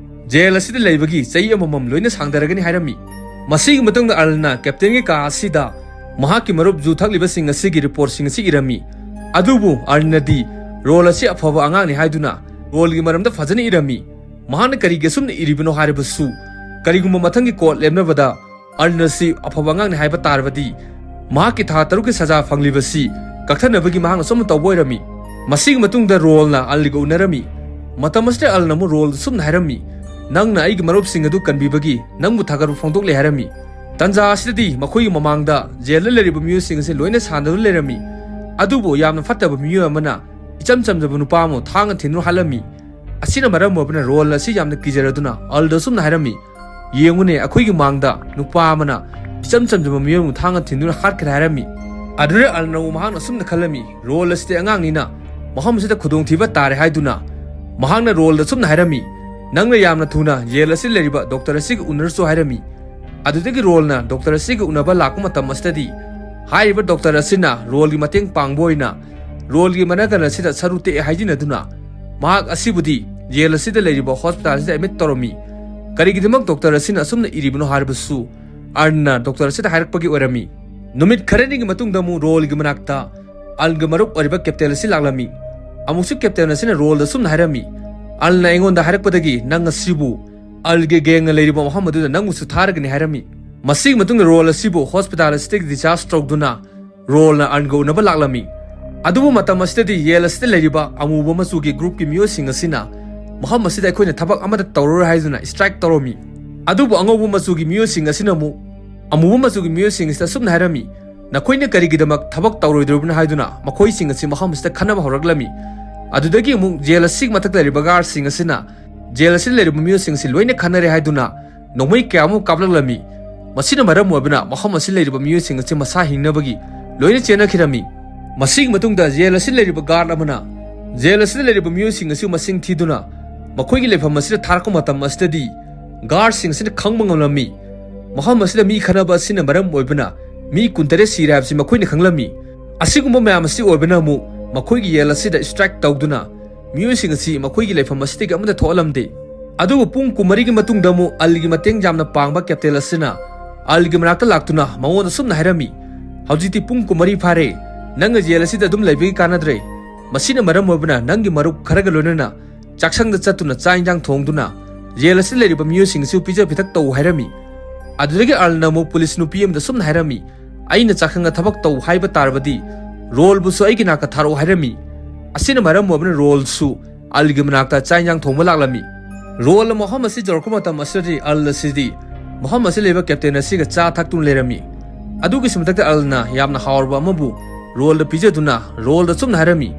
ꯖꯦꯜ ꯑꯁꯤꯗ ꯂꯩꯕꯒꯤ ꯆꯍꯤ ꯑꯃꯃꯝ ꯂꯣꯏꯅ ꯁꯥꯡꯊꯔꯒꯅꯤ" ꯍꯥꯏꯔꯝꯃꯤ꯫ ꯃꯁꯤꯒꯤ ꯃꯇꯨꯡꯗ ꯑꯔꯜꯅ ꯀꯦꯞꯇꯦꯟꯒꯤ ꯀꯥ ꯑꯁꯤꯗ ꯃꯍꯥꯛꯀꯤ ꯃꯔꯨꯞ ꯌꯨ ꯊꯛꯂꯤꯕꯁꯤꯡ ꯑꯁꯤꯒꯤ ꯔꯤꯄꯣꯔꯠꯁꯤꯡ ꯑꯁꯤ ꯏꯔꯝꯃꯤ꯫ ꯑꯗꯨꯕꯨ ꯑꯔꯜꯅꯗꯤ ꯔꯣꯜ ꯑꯁꯤ ꯑꯐꯕ ꯑꯉꯥꯡꯅꯤ ꯍꯥꯏꯗꯨꯅ ꯔꯣꯜꯒꯤ ꯃꯔꯝꯗ ꯐꯖꯅ ꯏꯔꯝꯃꯤ꯫ ꯃꯍꯥꯛꯅ ꯀꯔꯤꯒꯤ ꯑꯁꯨꯝꯅ ꯏꯔꯤꯕꯅꯣ ꯍꯥꯏꯔꯕꯁꯨ, ꯀꯔꯤꯒꯨꯝꯕ ꯃꯊꯪꯒꯤ ꯀꯣꯔꯠ ꯂꯦꯞꯅꯕꯗ ꯑꯔꯅꯁꯤ ꯑꯐꯕ ꯑꯉꯥꯡꯅꯤ ꯍꯥꯏꯕ ꯇꯥꯔꯕꯗꯤ, ꯃꯍꯥꯛꯀꯤ ꯊꯥ ꯇꯔꯨꯛꯀꯤ ꯁꯖꯥ ꯐꯪꯂꯤꯕꯁꯤ ꯀꯛꯊꯅꯕꯒꯤ ꯃꯍꯥꯛꯅ ꯁꯣꯝꯅ ꯇꯧꯕ ꯑꯣꯏꯔꯝꯃꯤ꯫ ꯃꯁꯤꯒꯤ ꯃꯇꯨꯡꯗ ꯔꯣꯜꯅ ꯑꯜꯒ ꯎꯅꯔꯝꯃꯤ꯫ ꯃꯇꯝ ꯑꯁꯤꯗ ꯑꯜꯅ ꯑꯃꯨꯛ ꯔꯣꯜꯗ ꯁꯨꯝꯅ ꯍꯥꯏꯔꯝꯃꯤ, "ꯅꯪꯅ ꯑꯩꯒꯤ ꯃꯔꯨꯞꯁꯤꯡ ꯑꯗꯨ ꯀꯟꯕꯤꯕꯒꯤ ꯅꯪꯕꯨ ꯊꯥꯒꯠꯄ ꯐꯣꯡꯗꯣꯛꯂꯦ" ꯍꯥꯏꯔꯝꯃꯤ꯫ ꯇꯟꯖꯥ ꯑꯁꯤꯗꯗꯤ ꯃꯈꯣꯏꯒꯤ ꯃꯃꯥꯡꯗ ꯖꯦꯜꯗ ꯂꯩꯔꯤꯕ ꯃꯤꯑꯣꯏꯁꯤꯡ ꯑꯁꯤ ꯂꯣꯏꯅ ꯁꯥꯟꯅꯗꯨꯅ ꯂꯩꯔꯝꯃꯤ꯫ ꯑꯗꯨꯕꯨ ꯌꯥꯝꯅ ꯐꯠꯇꯕ ꯃꯤꯑꯣꯏ ꯑꯃꯅ ꯏꯆꯝ ꯆꯝꯖꯕ ꯅꯨꯄꯥ ꯑꯃꯕꯨ ꯊꯥꯡꯅ ꯊꯤꯟꯗꯨꯅ ꯍꯥꯠꯂꯝꯃꯤ꯫ ꯑꯁꯤꯅ ꯃꯔꯝ ꯑꯣꯏꯕꯅ ꯔꯣꯜ ꯑꯁꯤ ꯌꯥꯝꯅ ꯀꯤꯖꯔꯗꯨꯅ ꯑꯜꯗ ꯑꯁꯨꯝꯅ ꯍꯥꯏꯔꯝꯃꯤ, "ꯌꯦꯡꯉꯨꯅꯦ, ꯑꯩꯈꯣꯏꯒꯤ ꯃꯥꯡꯗ ꯅꯨꯄꯥ ꯑꯃꯅ ꯏꯆꯝ ꯆꯝꯖꯕ ꯃꯤꯑꯣꯏ ꯑꯃꯕꯨ ꯊꯥꯡꯅ ꯊꯤꯟꯗꯨꯅ ꯍꯥꯠꯈ꯭ꯔꯦ" ꯍꯥꯏꯔꯝꯃꯤ꯫ ꯑꯗꯨꯗ ꯑꯜꯅ ꯑꯃꯨꯛ ꯃꯍꯥꯛꯅ ꯑꯁꯨꯝꯅ ꯈꯜꯂꯝꯃꯤ, "ꯔꯣꯜ ꯑꯁꯤꯗꯤ ꯑꯉꯥꯡꯅꯤꯅ ꯃꯐꯝ ꯑꯁꯤꯗ ꯈꯨꯗꯣꯡꯊꯤꯕ ꯇꯥꯔꯦ" ꯍꯥꯏꯗꯨꯅ ꯃꯍꯥꯛꯅ ꯔꯣꯜꯗ ꯑꯁꯨꯝꯅ ꯍꯥꯏꯔꯝꯃꯤ, "ꯅꯪꯅ ꯌꯥꯝꯅ ꯊꯨꯅ ꯖꯦꯜ ꯑꯁꯤꯗ ꯂꯩꯔꯤꯕ ꯗꯣꯛꯇꯔ ꯑꯁꯤꯒ ꯎꯅꯔꯁꯨ" ꯍꯥꯏꯔꯝꯃꯤ꯫ ꯑꯗꯨꯗꯒꯤ ꯔꯣꯜꯅ ꯗꯣꯛꯇꯔ ꯑꯁꯤꯒ ꯎꯅꯕ ꯂꯥꯛꯄ ꯃꯇꯝ ꯑꯁꯤꯗꯗꯤ ꯍꯥꯏꯔꯤꯕ ꯗꯣꯛꯇꯔ ꯑꯁꯤꯅ ꯔꯣꯜꯒꯤ ꯃꯇꯦꯡ ꯄꯥꯡꯕ ꯑꯣꯏꯅ ꯔꯣꯜꯒꯤ ꯃꯅꯥꯀꯟ ꯑꯁꯤꯗ ꯁꯔꯨ ꯇꯦꯛꯑꯦ ꯍꯥꯏꯖꯤꯟꯅꯗꯨꯅ ꯃꯍꯥꯛ ꯑꯁꯤꯕꯨꯗꯤ ꯖꯦꯜ ꯑꯁꯤꯗ ꯂꯩꯔꯤꯕ ꯍꯣꯁꯄꯤꯇꯥꯜ ꯑꯁꯤꯗ ꯑꯦꯗꯃꯤꯠ ꯇꯧꯔꯝꯃꯤ꯫ ꯀꯔꯤꯒꯤꯗꯃꯛ ꯗꯣꯛꯇꯔ ꯑꯁꯤꯅ ꯑꯁꯨꯝꯅ ꯏꯔꯤꯕꯅꯣ ꯍꯥꯏꯔꯕꯁꯨ ꯑꯜꯅ ꯗꯣꯛꯇꯔ ꯑꯁꯤꯗ ꯍꯥꯏꯔꯛꯄꯒꯤ ꯑꯣꯏꯔꯝꯃꯤ꯫ ꯅꯨꯃꯤꯠ ꯈꯔꯅꯤꯒꯤ ꯃꯇꯨꯡꯗ ꯑꯃꯨꯛ ꯔꯣꯜꯒꯤ ꯃꯅꯥꯛꯇ ꯑꯜꯒꯤ ꯃꯔꯨꯞ ꯑꯣꯏꯔꯤꯕ ꯀꯦꯞꯇꯦꯟ ꯑꯁꯤ ꯂꯥꯛꯂꯝꯃꯤ꯫ ꯑꯃꯨꯛꯁꯨ ꯀꯦꯞꯇꯦꯟ ꯑꯁꯤꯅ ꯔꯣꯜꯗ ꯑꯁꯨꯝꯅ ꯍꯥꯏꯔꯝꯃꯤ, "ꯑꯜꯅ ꯑꯩꯉꯣꯟꯗ ꯍꯥꯏꯔꯛꯄꯗꯒꯤ ꯅꯪ ꯑꯁꯤꯕꯨ ꯑꯜꯒꯤ ꯒꯦꯡꯅ ꯂꯩꯔꯤꯕ ꯃꯐꯝ ꯑꯗꯨꯗ ꯅꯪꯕꯨꯁꯨ ꯊꯥꯔꯒꯅꯤ" ꯍꯥꯏꯔꯝꯃꯤ꯫ ꯃꯁꯤꯒꯤ ꯃꯇꯨꯡꯗ ꯔꯣꯜ ꯑꯁꯤꯕꯨ ꯍꯣꯁꯄꯤꯇꯥꯜ ꯑꯁꯤꯗꯒꯤ ꯗꯤꯆꯥꯔꯖ ꯇꯧꯗꯨꯅ ꯔꯣꯜꯅ ꯑꯜꯒ ꯎꯅꯕ ꯂꯥꯛꯂꯝꯃꯤ꯫ ꯑꯗꯨꯕꯨ ꯃꯇꯝ ꯑꯁꯤꯗꯗꯤ ꯖꯦꯜ ꯑꯁꯤꯗ ꯂꯩꯔꯤꯕ ꯑꯃꯨꯕ ꯃꯆꯨꯒꯤ ꯒ꯭ꯔꯨꯞꯀꯤ ꯃꯤꯑꯣꯏꯁꯤꯡ ꯑꯁꯤꯅ ꯃꯐꯝ ꯑꯁꯤꯗ ꯑꯩꯈꯣꯏꯅ ꯊꯕꯛ ꯑꯃꯠꯇ ꯇꯧꯔꯔꯣꯏ ꯍꯥꯏꯗꯨꯅ ꯁ꯭ꯇ꯭ꯔꯥꯏꯛ ꯇꯧꯔꯝꯃꯤ꯫ ꯑꯗꯨꯕꯨ ꯑꯉꯧꯕ ꯃꯆꯨꯒꯤ ꯃꯤꯑꯣꯏꯁꯤꯡ ꯑꯁꯤꯅ ꯑꯃꯨꯛ ꯑꯃꯨꯕ ꯃꯆꯨꯒꯤ ꯃꯤꯑꯣꯏꯁꯤꯡ ꯑꯁꯤꯗ ꯑꯁꯨꯝꯅ ꯍꯥꯏꯔꯝꯃꯤ, "ꯅꯈꯣꯏꯅ ꯀꯔꯤꯒꯤꯗꯃꯛ ꯊꯕꯛ ꯇꯧꯔꯣꯏꯗꯧꯔꯤꯕꯅꯣ?" ꯍꯥꯏꯗꯨꯅ ꯃꯈꯣꯏꯁꯤꯡ ꯑꯁꯤ ꯃꯐꯝ ꯑꯁꯤꯗ ꯈꯟꯅꯕ ꯍꯧꯔꯛꯂꯝꯃꯤ꯫ ꯑꯗꯨꯗꯒꯤ ꯑꯃꯨꯛ ꯖꯦꯜ ꯑꯁꯤꯒꯤ ꯃꯊꯛꯇ ꯂꯩꯔꯤꯕ ꯒꯥꯔꯗꯁꯤꯡ ꯑꯁꯤꯅ ꯖꯦꯜ ꯑꯁꯤꯗ ꯂꯩꯔꯤꯕ ꯃꯤꯑꯣꯏꯁꯤꯡ ꯑꯁꯤ ꯂꯣꯏꯅ ꯈꯟꯅꯔꯦ ꯍꯥꯏꯗꯨꯅ ꯅꯣꯡꯃꯩ ꯀꯌꯥ ꯑꯃ ꯀꯥꯞꯂꯛꯂꯝꯃꯤ꯫ ꯃꯁꯤꯅ ꯃꯔꯝ ꯑꯣꯏꯕꯅ ꯃꯐꯝ ꯑꯁꯤꯗ ꯂꯩꯔꯤꯕ ꯃꯤꯑꯣꯏꯁꯤꯡ ꯑꯁꯤ ꯃꯁꯥ ꯍꯤꯡꯅꯕꯒꯤ ꯂꯣꯏꯅ ꯆꯦꯟꯅꯈꯤꯔꯝꯃꯤ꯫ ꯃꯁꯤꯒꯤ ꯃꯇꯨꯡꯗ ꯖꯦꯜ ꯑꯁꯤꯗ ꯂꯩꯔꯤꯕ ꯒꯥꯔꯗ ꯑꯃꯅ ꯖꯦꯜ ꯑꯁꯤꯗ ꯂꯩꯔꯤꯕ ꯃꯤꯑꯣꯏꯁꯤꯡ ꯑꯁꯤ ꯃꯁꯤꯡ ꯊꯤꯗꯨꯅ ꯃꯈꯣꯏꯒꯤ ꯂꯩꯐꯝ ꯑꯁꯤꯗ ꯊꯥꯔꯛꯄ ꯃꯇꯝ ꯑꯁꯤꯗꯗꯤ ꯒꯥꯔꯗꯁꯤꯡ ꯑꯁꯤꯅ ꯈꯪꯕ ꯉꯝꯂꯝꯃꯤ꯫ ꯃꯐꯝ ꯑꯁꯤꯗ ꯃꯤ ꯈꯠꯅꯕ ꯑꯁꯤꯅ ꯃꯔꯝ ꯑꯣꯏꯕꯅ ꯃꯤ ꯀꯨꯟꯇꯔꯦꯠ ꯁꯤꯔꯦ ꯍꯥꯏꯕꯁꯤ ꯃꯈꯣꯏꯅ ꯈꯪꯂꯝꯃꯤ꯫ ꯑꯁꯤꯒꯨꯝꯕ ꯃꯌꯥꯝ ꯑꯁꯤ ꯑꯣꯏꯕꯅ ꯑꯃꯨꯛ ꯃꯈꯣꯏꯒꯤ ꯖꯦꯜ ꯑꯁꯤꯗ ꯁ꯭ꯇ꯭ꯔꯥꯏꯛ ꯇꯧꯗꯨꯅ ꯃꯤꯑꯣꯏꯁꯤꯡ ꯑꯁꯤ ꯃꯈꯣꯏꯒꯤ ꯂꯩꯐꯝ ꯑꯁꯤꯗꯒꯤ ꯑꯃꯠꯇ ꯊꯣꯛꯍꯜꯂꯝꯗꯦ꯫ ꯑꯗꯨꯕꯨ ꯄꯨꯡ ꯀꯨꯟꯃꯔꯤꯒꯤ ꯃꯇꯨꯡꯗ ꯑꯃꯨꯛ ꯑꯜꯒꯤ ꯃꯇꯦꯡ ꯌꯥꯝꯅ ꯄꯥꯡꯕ ꯀꯦꯞꯇꯦꯟ ꯑꯁꯤꯅ ꯑꯜꯒꯤ ꯃꯅꯥꯛꯇ ꯂꯥꯛꯇꯨꯅ ꯃꯉꯣꯟꯗ ꯁꯨꯝꯅ ꯍꯥꯏꯔꯝꯃꯤ, "ꯍꯧꯖꯤꯛꯇꯤ ꯄꯨꯡ ꯀꯨꯟꯃꯔꯤ ꯐꯥꯔꯦ, ꯅꯪꯅ ꯖꯦꯜ ꯑꯁꯤꯗ ꯑꯗꯨꯝ ꯂꯩꯕꯒꯤ ꯀꯥꯟꯅꯗ꯭ꯔꯦ꯫ ꯃꯁꯤꯅ ꯃꯔꯝ ꯑꯣꯏꯕꯅ ꯅꯪꯒꯤ ꯃꯔꯨꯞ ꯈꯔꯒ ꯂꯣꯏꯅꯅ ꯆꯥꯛꯁꯪꯗ ꯆꯠꯇꯨꯅ ꯆꯥꯛ ꯏꯟꯖꯥꯡ ꯊꯣꯡꯗꯨꯅ ꯖꯦꯜ ꯑꯁꯤꯗ ꯂꯩꯔꯤꯕ ꯃꯤꯑꯣꯏꯁꯤꯡ ꯑꯁꯤꯕꯨ ꯄꯤꯖ ꯄꯤꯊꯛ ꯇꯧ" ꯍꯥꯏꯔꯝꯃꯤ꯫ ꯑꯗꯨꯗꯒꯤ ꯑꯜꯅ ꯑꯃꯨꯛ ꯄꯨꯂꯤꯁ ꯅꯨꯄꯤ ꯑꯃꯗ ꯁꯨꯝꯅ ꯍꯥꯏꯔꯝꯃꯤ, "ꯑꯩꯅ ꯆꯥꯛꯁꯪꯗ ꯊꯕꯛ ꯇꯧ ꯍꯥꯏꯕ ꯇꯥꯔꯕꯗꯤ ꯔꯣꯜꯕꯨꯁꯨ ꯑꯩꯒꯤ ꯅꯥꯛꯇ ꯊꯥꯔꯛꯑꯣ" ꯍꯥꯏꯔꯝꯃꯤ꯫ ꯑꯁꯤꯅ ꯃꯔꯝ ꯑꯣꯏꯕꯅ ꯔꯣꯜꯁꯨ ꯑꯜꯒꯤ ꯃꯅꯥꯛꯇ ꯆꯥꯛ ꯏꯟꯖꯥꯡ ꯊꯣꯡꯕ ꯂꯥꯛꯂꯝꯃꯤ꯫ ꯔꯣꯜꯅ ꯃꯐꯝ ꯑꯁꯤ ꯌꯧꯔꯛꯄ ꯃꯇꯝ ꯑꯁꯤꯗꯗꯤ ꯑꯜ ꯑꯁꯤꯗꯤ ꯃꯐꯝ ꯑꯁꯤ ꯂꯩꯕ ꯀꯦꯞꯇꯦꯟ ꯑꯁꯤꯒ ꯆꯥ ꯊꯛꯇꯨꯅ ꯂꯩꯔꯝꯃꯤ꯫ ꯑꯗꯨꯒꯤꯁꯨ ꯃꯊꯛꯇ ꯑꯜꯅ ꯌꯥꯝꯅ ꯍꯥꯎꯔꯕ ꯑꯃꯕꯨ ꯔꯣꯜꯗ ꯄꯤꯖꯗꯨꯅ ꯔꯣꯜꯗ ꯑꯆꯨꯝꯅ ꯍꯥꯏꯔꯝꯃꯤ,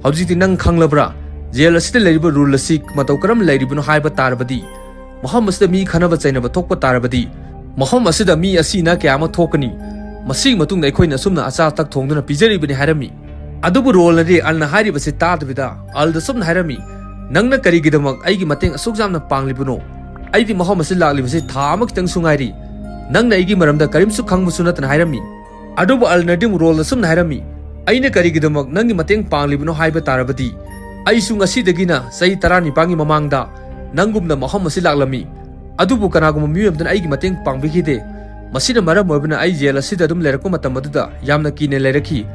"ꯍꯧꯖꯤꯛꯇꯤ ꯅꯪ ꯈꯪꯂꯕ꯭ꯔꯥ? ꯖꯦꯜ ꯑꯁꯤꯗ ꯂꯩꯔꯤꯕ ꯔꯨꯜ ꯑꯁꯤ ꯃꯇꯧ ꯀꯔꯝꯅ ꯂꯩꯔꯤꯕꯅꯣ ꯍꯥꯏꯕ ꯇꯥꯔꯕꯗꯤ, ꯃꯐꯝ ꯑꯁꯤꯗ ꯃꯤ ꯈꯠꯅꯕ ꯆꯩꯅꯕ ꯊꯣꯛꯄ ꯇꯥꯔꯕꯗꯤ, ꯃꯐꯝ ꯑꯁꯤꯗ ꯃꯤ ꯑꯁꯤ ꯑꯅꯥ ꯀꯌꯥ ꯑꯃ ꯊꯣꯛꯀꯅꯤ꯫ ꯃꯁꯤꯒꯤ ꯃꯇꯨꯡꯗ ꯑꯩꯈꯣꯏꯅ ꯑꯁꯨꯝꯅ ꯑꯆꯥ ꯑꯊꯛ ꯊꯣꯡꯗꯨꯅ ꯄꯤꯖꯔꯤꯕꯅꯤ" ꯍꯥꯏꯔꯝꯃꯤ꯫ ꯑꯗꯨꯕꯨ ꯔꯣꯜꯅꯗꯤ ꯑꯜꯅ ꯍꯥꯏꯔꯤꯕꯁꯤ ꯇꯥꯗꯕꯤꯗ ꯑꯜꯗ ꯁꯨꯝꯅ ꯍꯥꯏꯔꯝꯃꯤ, "ꯅꯪꯅ ꯀꯔꯤꯒꯤꯗꯃꯛ ꯑꯩꯒꯤ ꯃꯇꯦꯡ ꯑꯁꯨꯛ ꯌꯥꯝꯅ ꯄꯥꯡꯂꯤꯕꯅꯣ? ꯑꯩꯗꯤ ꯃꯐꯝ ꯑꯁꯤ ꯂꯥꯛꯂꯤꯕꯁꯤ ꯊꯥ ꯑꯃ ꯈꯤꯇꯪꯁꯨ ꯉꯥꯏꯔꯤ꯫ ꯅꯪꯅ ꯑꯩꯒꯤ ꯃꯔꯝꯗ ꯀꯔꯤꯝꯁꯨ ꯈꯪꯕꯁꯨ ꯅꯠꯇꯅ" ꯍꯥꯏꯔꯝꯃꯤ꯫ ꯑꯗꯨꯕꯨ ꯑꯜꯅꯗꯤ ꯑꯃꯨꯛ ꯔꯣꯜꯗ ꯁꯨꯝꯅ ꯍꯥꯏꯔꯝꯃꯤ, "ꯑꯩꯅ ꯀꯔꯤꯒꯤꯗꯃꯛ ꯅꯪꯒꯤ ꯃꯇꯦꯡ ꯄꯥꯡꯂꯤꯕꯅꯣ ꯍꯥꯏꯕ ꯇꯥꯔꯕꯗꯤ, ꯑꯩꯁꯨ ꯉꯁꯤꯗꯒꯤꯅ ꯆꯍꯤ ꯇꯔꯥꯅꯤꯄꯥꯟꯒꯤ ꯃꯃꯥꯡꯗ ꯅꯪꯒꯨꯝꯅ ꯃꯐꯝ ꯑꯁꯤ ꯂꯥꯛꯂꯝꯃꯤ꯫ ꯑꯗꯨꯕꯨ ꯀꯅꯥꯒꯨꯝꯕ ꯃꯤꯑꯣꯏ ꯑꯃꯗꯨꯅ ꯑꯩꯒꯤ ꯃꯇꯦꯡ ꯄꯥꯡꯕꯤꯈꯤꯗꯦ꯫ ꯃꯁꯤꯅ ꯃꯔꯝ ꯑꯣꯏꯕꯅ ꯑꯩ ꯖꯦꯜ ꯑꯁꯤꯗ ꯑꯗꯨꯝ ꯂꯩꯔꯛꯄ ꯃꯇꯝ ꯑꯗꯨꯗ ꯌꯥꯝꯅ ꯀꯤꯅ ꯂꯩꯔꯛꯈꯤ꯫